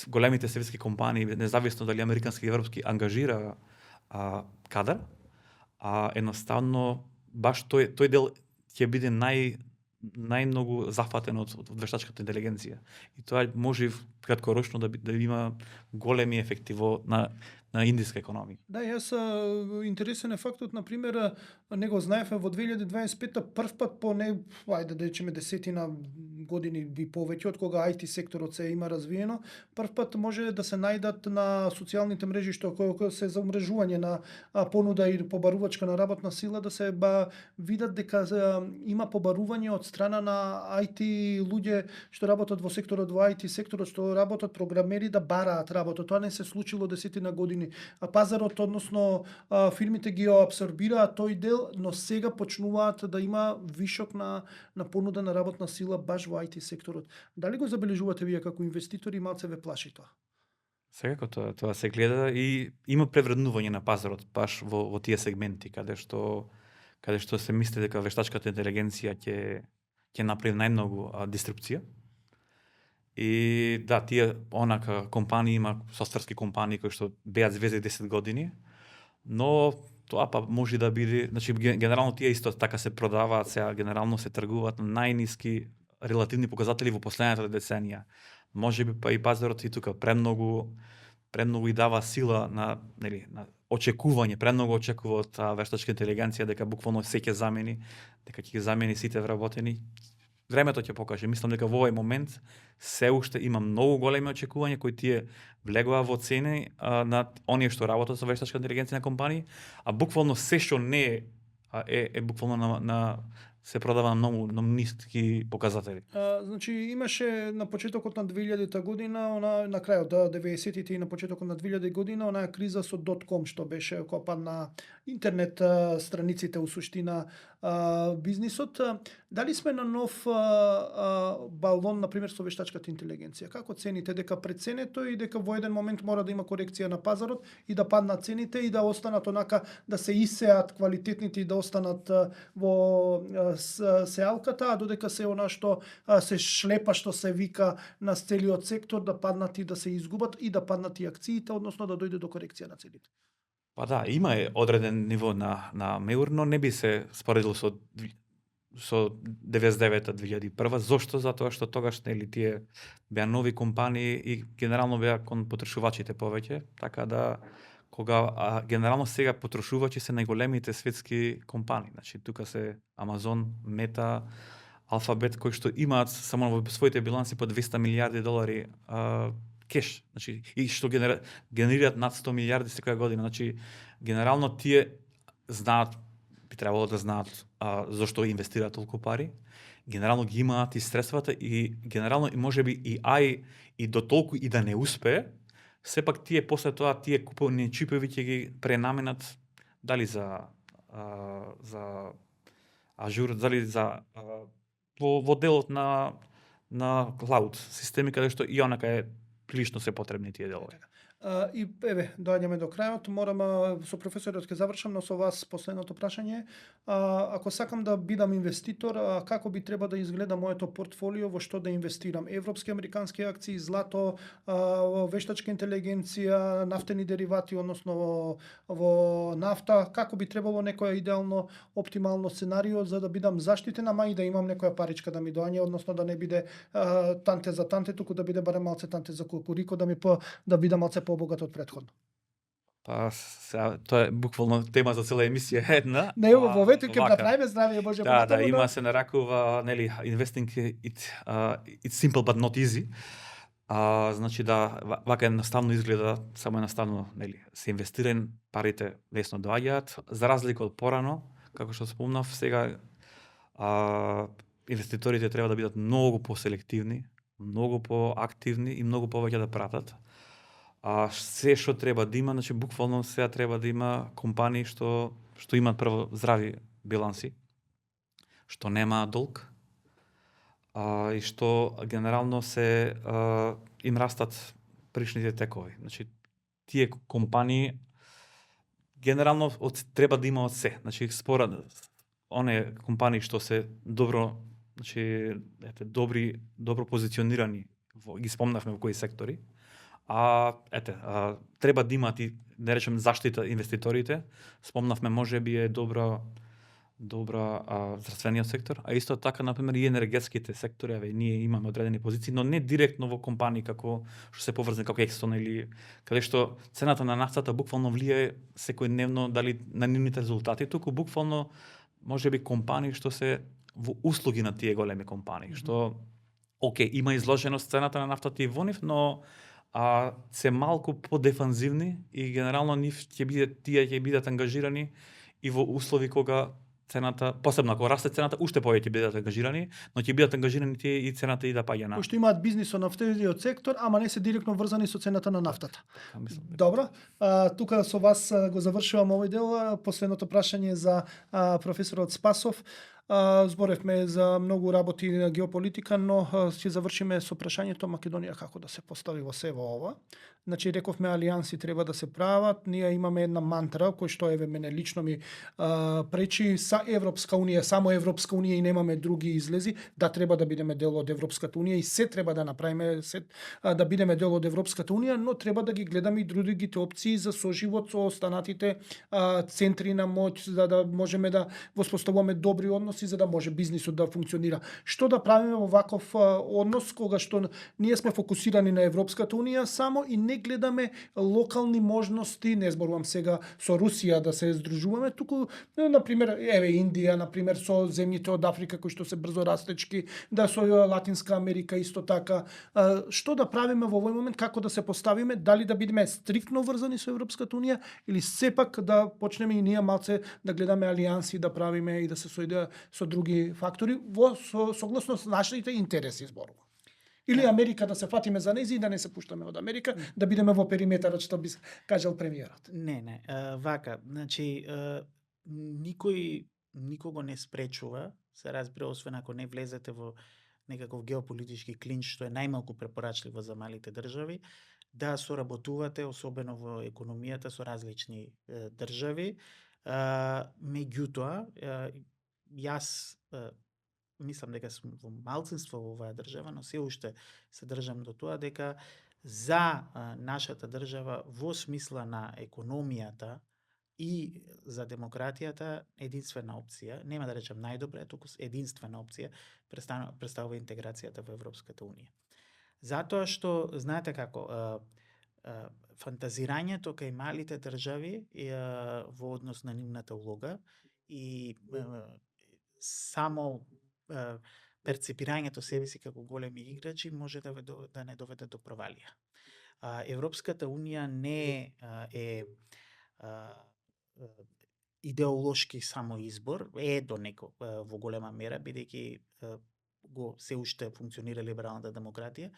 големите светски компании, независно дали американски или европски, ангажира кадар, едноставно баш тој дел ќе биде најмногу зафатен од вештачката интелигенција. И тоа може краткорочно да има големи ефекти на индиска економија. Да, јас интересен е фактот, на пример, не го знаевме во 2025 прв пат по ајде да речеме десетина години и повеќе од кога IT секторот се има развиено, прв пат може да се најдат на социјалните мрежи што кој се за умрежување на понуда и побарувачка на работна сила да се видат дека има побарување од страна на IT луѓе што работат во секторот, во IT секторот, што работат програмери да бараат работа. Тоа не се случило десетина години. Пазарот, односно фирмите ги абсорбираат тој дел, но сега почнуваат да има вишок на понуда на работна сила баш во IT секторот. Дали го забележувате вие како инвеститори, малце ве плаши тоа? Секако тоа се гледа и има превреднување на пазарот баш во тие сегменти каде што се мисли дека вештачката интелигенција ќе направи најмногу диструпција. И да, тие онака компании има софтверски компании кои што беа звезди 10 години, но тоа па може да биде, значи генерално тие исто така се продаваат, сега генерално се тргуваат на најниски релативни показатели во последната деценија. Може би па и пазарот и тука премногу и дава сила на очекување, премногу очекува од вештачка интелигенција дека буквално се ќе замени, дека ќе ги замени сите вработени. Времето ќе покаже. Мислам дека во овој момент се уште има многу големи очекувања кои тие влегува во цени на оние што работат со вештачка интелигенција на компании, а буквално се што не е буквално се продава на многу ниски показатели. Значи имаше на почетокот на 2000-та година, на крајот 90-тите и на почетокот на 2000 година, онаа криза со .com што беше копан на интернет страниците у суштина бизнисот. Дали сме на нов балон, например, со вештачката интелигенција? Како цените дека преценето и дека во еден момент мора да има корекција на пазарот и да паднат цените и да останат онака, да се исеат квалитетните и да останат во сеалката, а додека се она што се шлепа, што се вика на целиот сектор, да паднат и да се изгубат и да паднат и акциите, односно да дојде до корекција на цените? Па да, има одреден ниво на меур, но не би се споредил со 99-та, 2001. Зошто? Затоа што тогаш тие беа нови компании и генерално беа кон потрошувачите повеќе, така да кога генерално сега потрошувачи се најголемите светски компании. Значи тука се Амазон, Мета, Алфабет, кои што имаат само во своите биланси по 200 милиарди долари кеш, значи и што генерираат над 100 милиарди секоја година. Значи генерално тие знаат, би требало да знаат зошто инвестираат толку пари. Генерално ги имаат и средствата и генерално и можеби и ај и до толку и да не успее, сепак тие после тоа тие куповни чипови ќе ги пренаменат дали за ажур, дали за во делот на клауд системи каде што и онака е прилично се потребни тие делови. И еве, доаѓаме до крајот, морам со професорот ќе завршам, но со вас последното прашање. Ако сакам да бидам инвеститор, како би треба да изгледа моето портфолио, во што да инвестирам? Европски, американски акции, злато, вештачка интелигенција, нафтени деривати, односно во нафта, како би требало некоја идеално, оптимално сценарио за да бидам заштитен, ама и да имам некоја паричка да ми доаѓа, односно да не биде танте за танте, туку да биде барем малце танте за кукурико, да бидам малце побогат од претходно. Па тоа е буквално тема за цела емисија една. Не, во ветер ќе направиме здравје Боже. Да, има се наракува, нели, investing it's simple but not easy. Значи да вака едноставно изгледа, само едноставно, нели, се инвестира, парите лесно доаѓаат, за разлика од порано, како што спомнав, сега инвеститорите треба да бидат многу поселективни, многу поактивни и многу повеќе да пратат. А се што треба да има, значи буквално сега треба да има компании што имаат прво здрави биланси, што нема долг, и што генерално се им растат пришните текови. Значи тие компании генерално треба да има од се. Значи според оние компании што се добро, значи добро позиционирани, ги спомнавме во кои сектори. Треба да имат и, да речем, заштита инвеститорите. Спомнавме, можеби е добра здравствениот сектор, а исто така, например, и енергетските сектори, ние имаме одредени позиции, но не директно во компании како што се поврзани како Exxon или каде што цената на нафтата буквално влијае секојдневно дали на нивните резултати, туку буквално можеби компании што се во услуги на тие големи компании, што има изложеност цената на нафтата и во нив, но се малку подефанзивни и генерално тие ќе бидат ангажирани и во услови кога цената, посебно ако расте цената, уште повеќе ќе бидат ангажирани, но ќе бидат ангажирани тие и цената и да паѓа на. Кои што имаат бизнис со нафтениот сектор, ама не се директно врзани со цената на нафтата. Добро, тука со вас го завршувам овој дел. Последното прашање за професорот Спасов. Зборевме за многу работи на геополитика, но ќе завршиме со прашањето Македонија како да се постави во сево ова. Значи, рековме, алијанси треба да се прават. Ние имаме една мантра, кој што мене лично ми пречи, са Европска Унија, само Европска Унија и немаме други излези. Да, треба да бидеме дел од Европската Унија и се треба да направиме да бидеме дел од Европската Унија, но треба да ги гледаме и другите опции за соживот со останатите центри на моќ, за да можеме да воспоставуваме добри односи, за да може бизнисот да функционира. Што да правиме во ваков однос кога што ние сме фокусирани на Европската Унија само и не гледаме локални можности, не зборувам сега со Русија да се здружуваме, туку на пример Индија, на пример со земјите од Африка кои што се брзо растечки, да со Латинска Америка исто така. Што да правиме во овој момент, како да се поставиме, дали да бидеме стриктно врзани со Европската Унија или сепак да почнеме и ние малце да гледаме алијанси, да правиме и да се соидеме со други фактори согласно нашите интереси зборува. Или Америка да се фатиме за нејзи и да не се пуштаме од Америка, да бидеме во периметарот што би кажал премиерот. Не, вака, значи никого не спречува, се разбира, освен ако не влезете во некаков геополитички клинч што е најмалку препорачливо за малите држави, да соработувате, особено во економијата со различни држави. Меѓутоа, јас мислам дека сум во малцинство во оваа држава, но се уште се држам до тоа дека за нашата држава во смисла на економијата и за демократијата единствена опција, нема да речем најдобра, туку единствена опција представува интеграцијата во Европската Унија. Затоа што, знаете како, фантазирањето кај малите држави во однос на нивната улога и само перцепирањето себеси како големи играчи може да не доведе до провалија. Европската Унија не е идеолошки само избор, е до во голема мера, бидејќи го се уште функционира либералната демократија,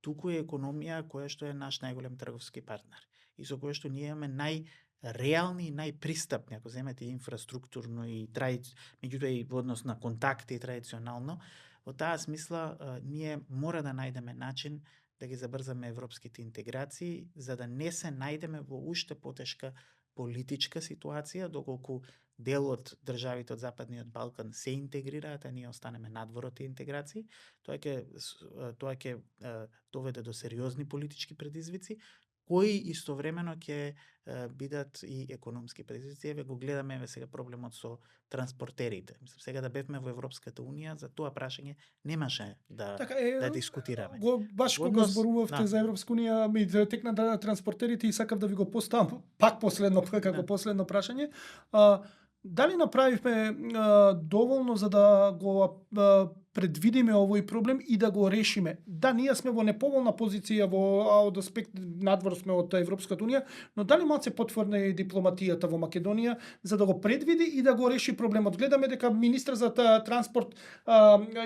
туку е економија која што е наш најголем трговски партнер и со која што ние имаме најреални и најпристапни, ако земете инфраструктурно и меѓутоа и во однос на контакти традиционално, во таа смисла ние мора да најдеме начин да ги забрзаме европските интеграции, за да не се најдеме во уште потешка политичка ситуација, доколку дел од државите од Западниот Балкан се интегрираат, а ние останеме надвор од тие интеграции, тоа ќе доведе до сериозни политички предизвици, кои истовремено ќе бидат и економски предизвици. Еве го гледаме сега проблемот со транспортерите. Мислам, сега да бевме во Европската Унија, за тоа прашање немаше да дискутираме. Баш кога зборувавте за Европска Унија, ми текна да транспортерите и сакав да ви го поставам пак последно прашање. Дали направивме доволно за да го предвидиме овој проблем и да го решиме. Да, ние сме во неповолна позиција од аспект надвор сме од Европската унија, но дали малце потворна е дипломатијата во Македонија за да го предвиди и да го реши проблемот. Гледаме дека министр за транспорт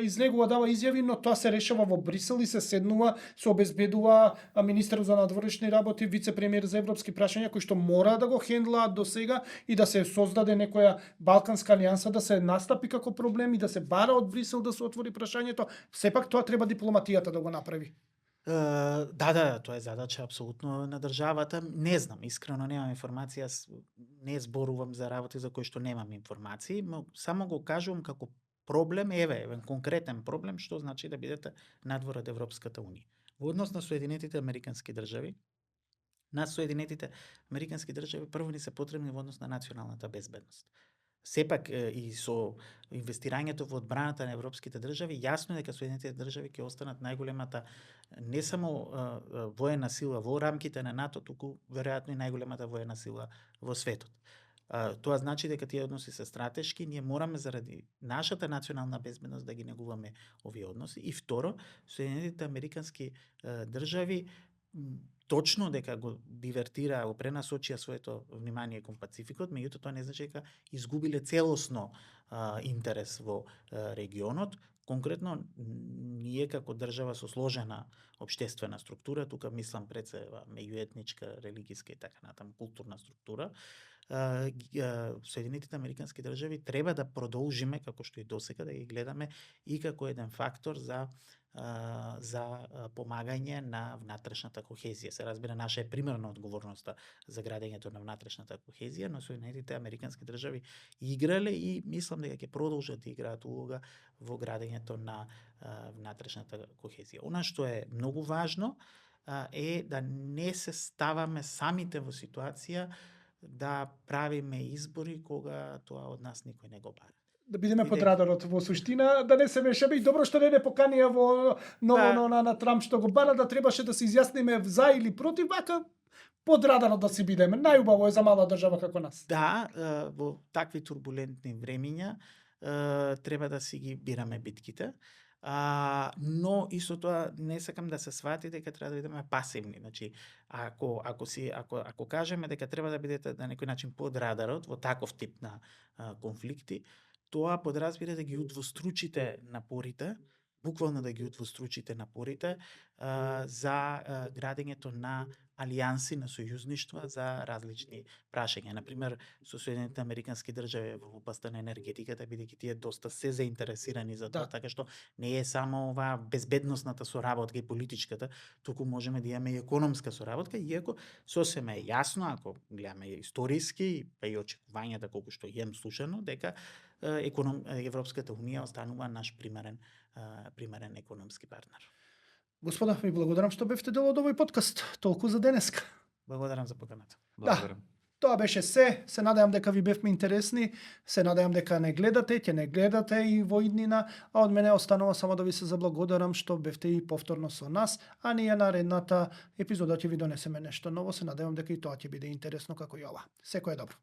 излегува, дава изјави, но тоа се решава во Брисел и се седнува, се обезбедува министер за надворешни работи, вице-премиер за европски прашања кои што мора да го хендлаат до сега и да се создаде некоја Балканска алијанса, да се настапи како проблем и да се бара од Брисел да се отвори прашањето. Сепак тоа треба дипломатијата да го направи. Да, тоа е задача апсолутно на државата. Не знам, искрено немам информација, не зборувам за работи за кои што немам информации, но само го кажувам како проблем, еве конкретен проблем, што значи да бидете надвор од Европската унија. Во однос на Соединетите Американски држави, на Соединетите Американски држави прво ни се потребни во однос на националната безбедност. Сепак и со инвестирањето во одбраната на европските држави, јасно е дека Соединетите држави ќе останат најголемата не само воена сила во рамките на НАТО, туку веројатно и најголемата воена сила во светот. Тоа значи дека тие односи се стратешки, ние мораме заради нашата национална безбедност да ги негуваме овие односи. И второ, Соединетите Американски држави точно дека го дивертира, го пренасочија своето внимание кон Пацификот, меѓутоа тоа не значи дека изгубиле целосно интерес во регионот. Конкретно, ние како држава со сложена општествена структура, тука мислам пред се меѓуетничка, религиска и така натаму културна структура, Соединетите Американски држави треба да продолжиме, како што и досега, да ги гледаме и како еден фактор за помагање на внатрешната кохезија. Се разбира, наша е примерна одговорноста за градењето на внатрешната кохезија, но Соединетите Американски држави играле и мислам дека ќе продолжат да играат улога во градењето на внатрешната кохезија. Она што е многу важно е да не се ставаме самите во ситуација да правиме избори кога тоа од нас никој не го бара. Да бидеме под радарот во суштина, да не се мешаме и добро што не поканија во ново на Трамп што го бара, да требаше да се изјасниме за или против, вака под радарот да си бидеме. Најубаво е за мала држава како нас. Да, во такви турбулентни времиња треба да си ги бираме битките. Но исто тоа не сакам да се свати дека треба да бидеме пасивни. Значи, ако кажеме дека треба да бидете на некој начин под радарот во таков тип на конфликти, тоа подразбира да ги удвостручите напорите, буквално да ги удвостручите напорите за градењето на алијанси, на сојузништва за различни прашања. Например, со Соединетите Американски држави во областта на енергетиката, бидејќи тие доста се заинтересирани за тоа, така што не е само оваа безбедносната соработка и политичката, туку можеме да имаме и економска соработка, иако сосема е јасно, ако гледаме историски, па и очекувањата колку што имам слушано, дека Европската унија останува наш примерен економски партнер. Господа, ви благодарам што бевте дел од овој подкаст. Толку за денеска. Благодарам за поканата. Благодарам. Тоа беше се. Се надевам дека ви бевме интересни. Се надевам дека не гледате, ќе не гледате и во иднина. А од мене останува само да ви се заблагодарам што бевте и повторно со нас. А ние наредната епизода ќе ви донесеме нешто ново. Се надевам дека и тоа ќе биде интересно како и ова. Секое добро.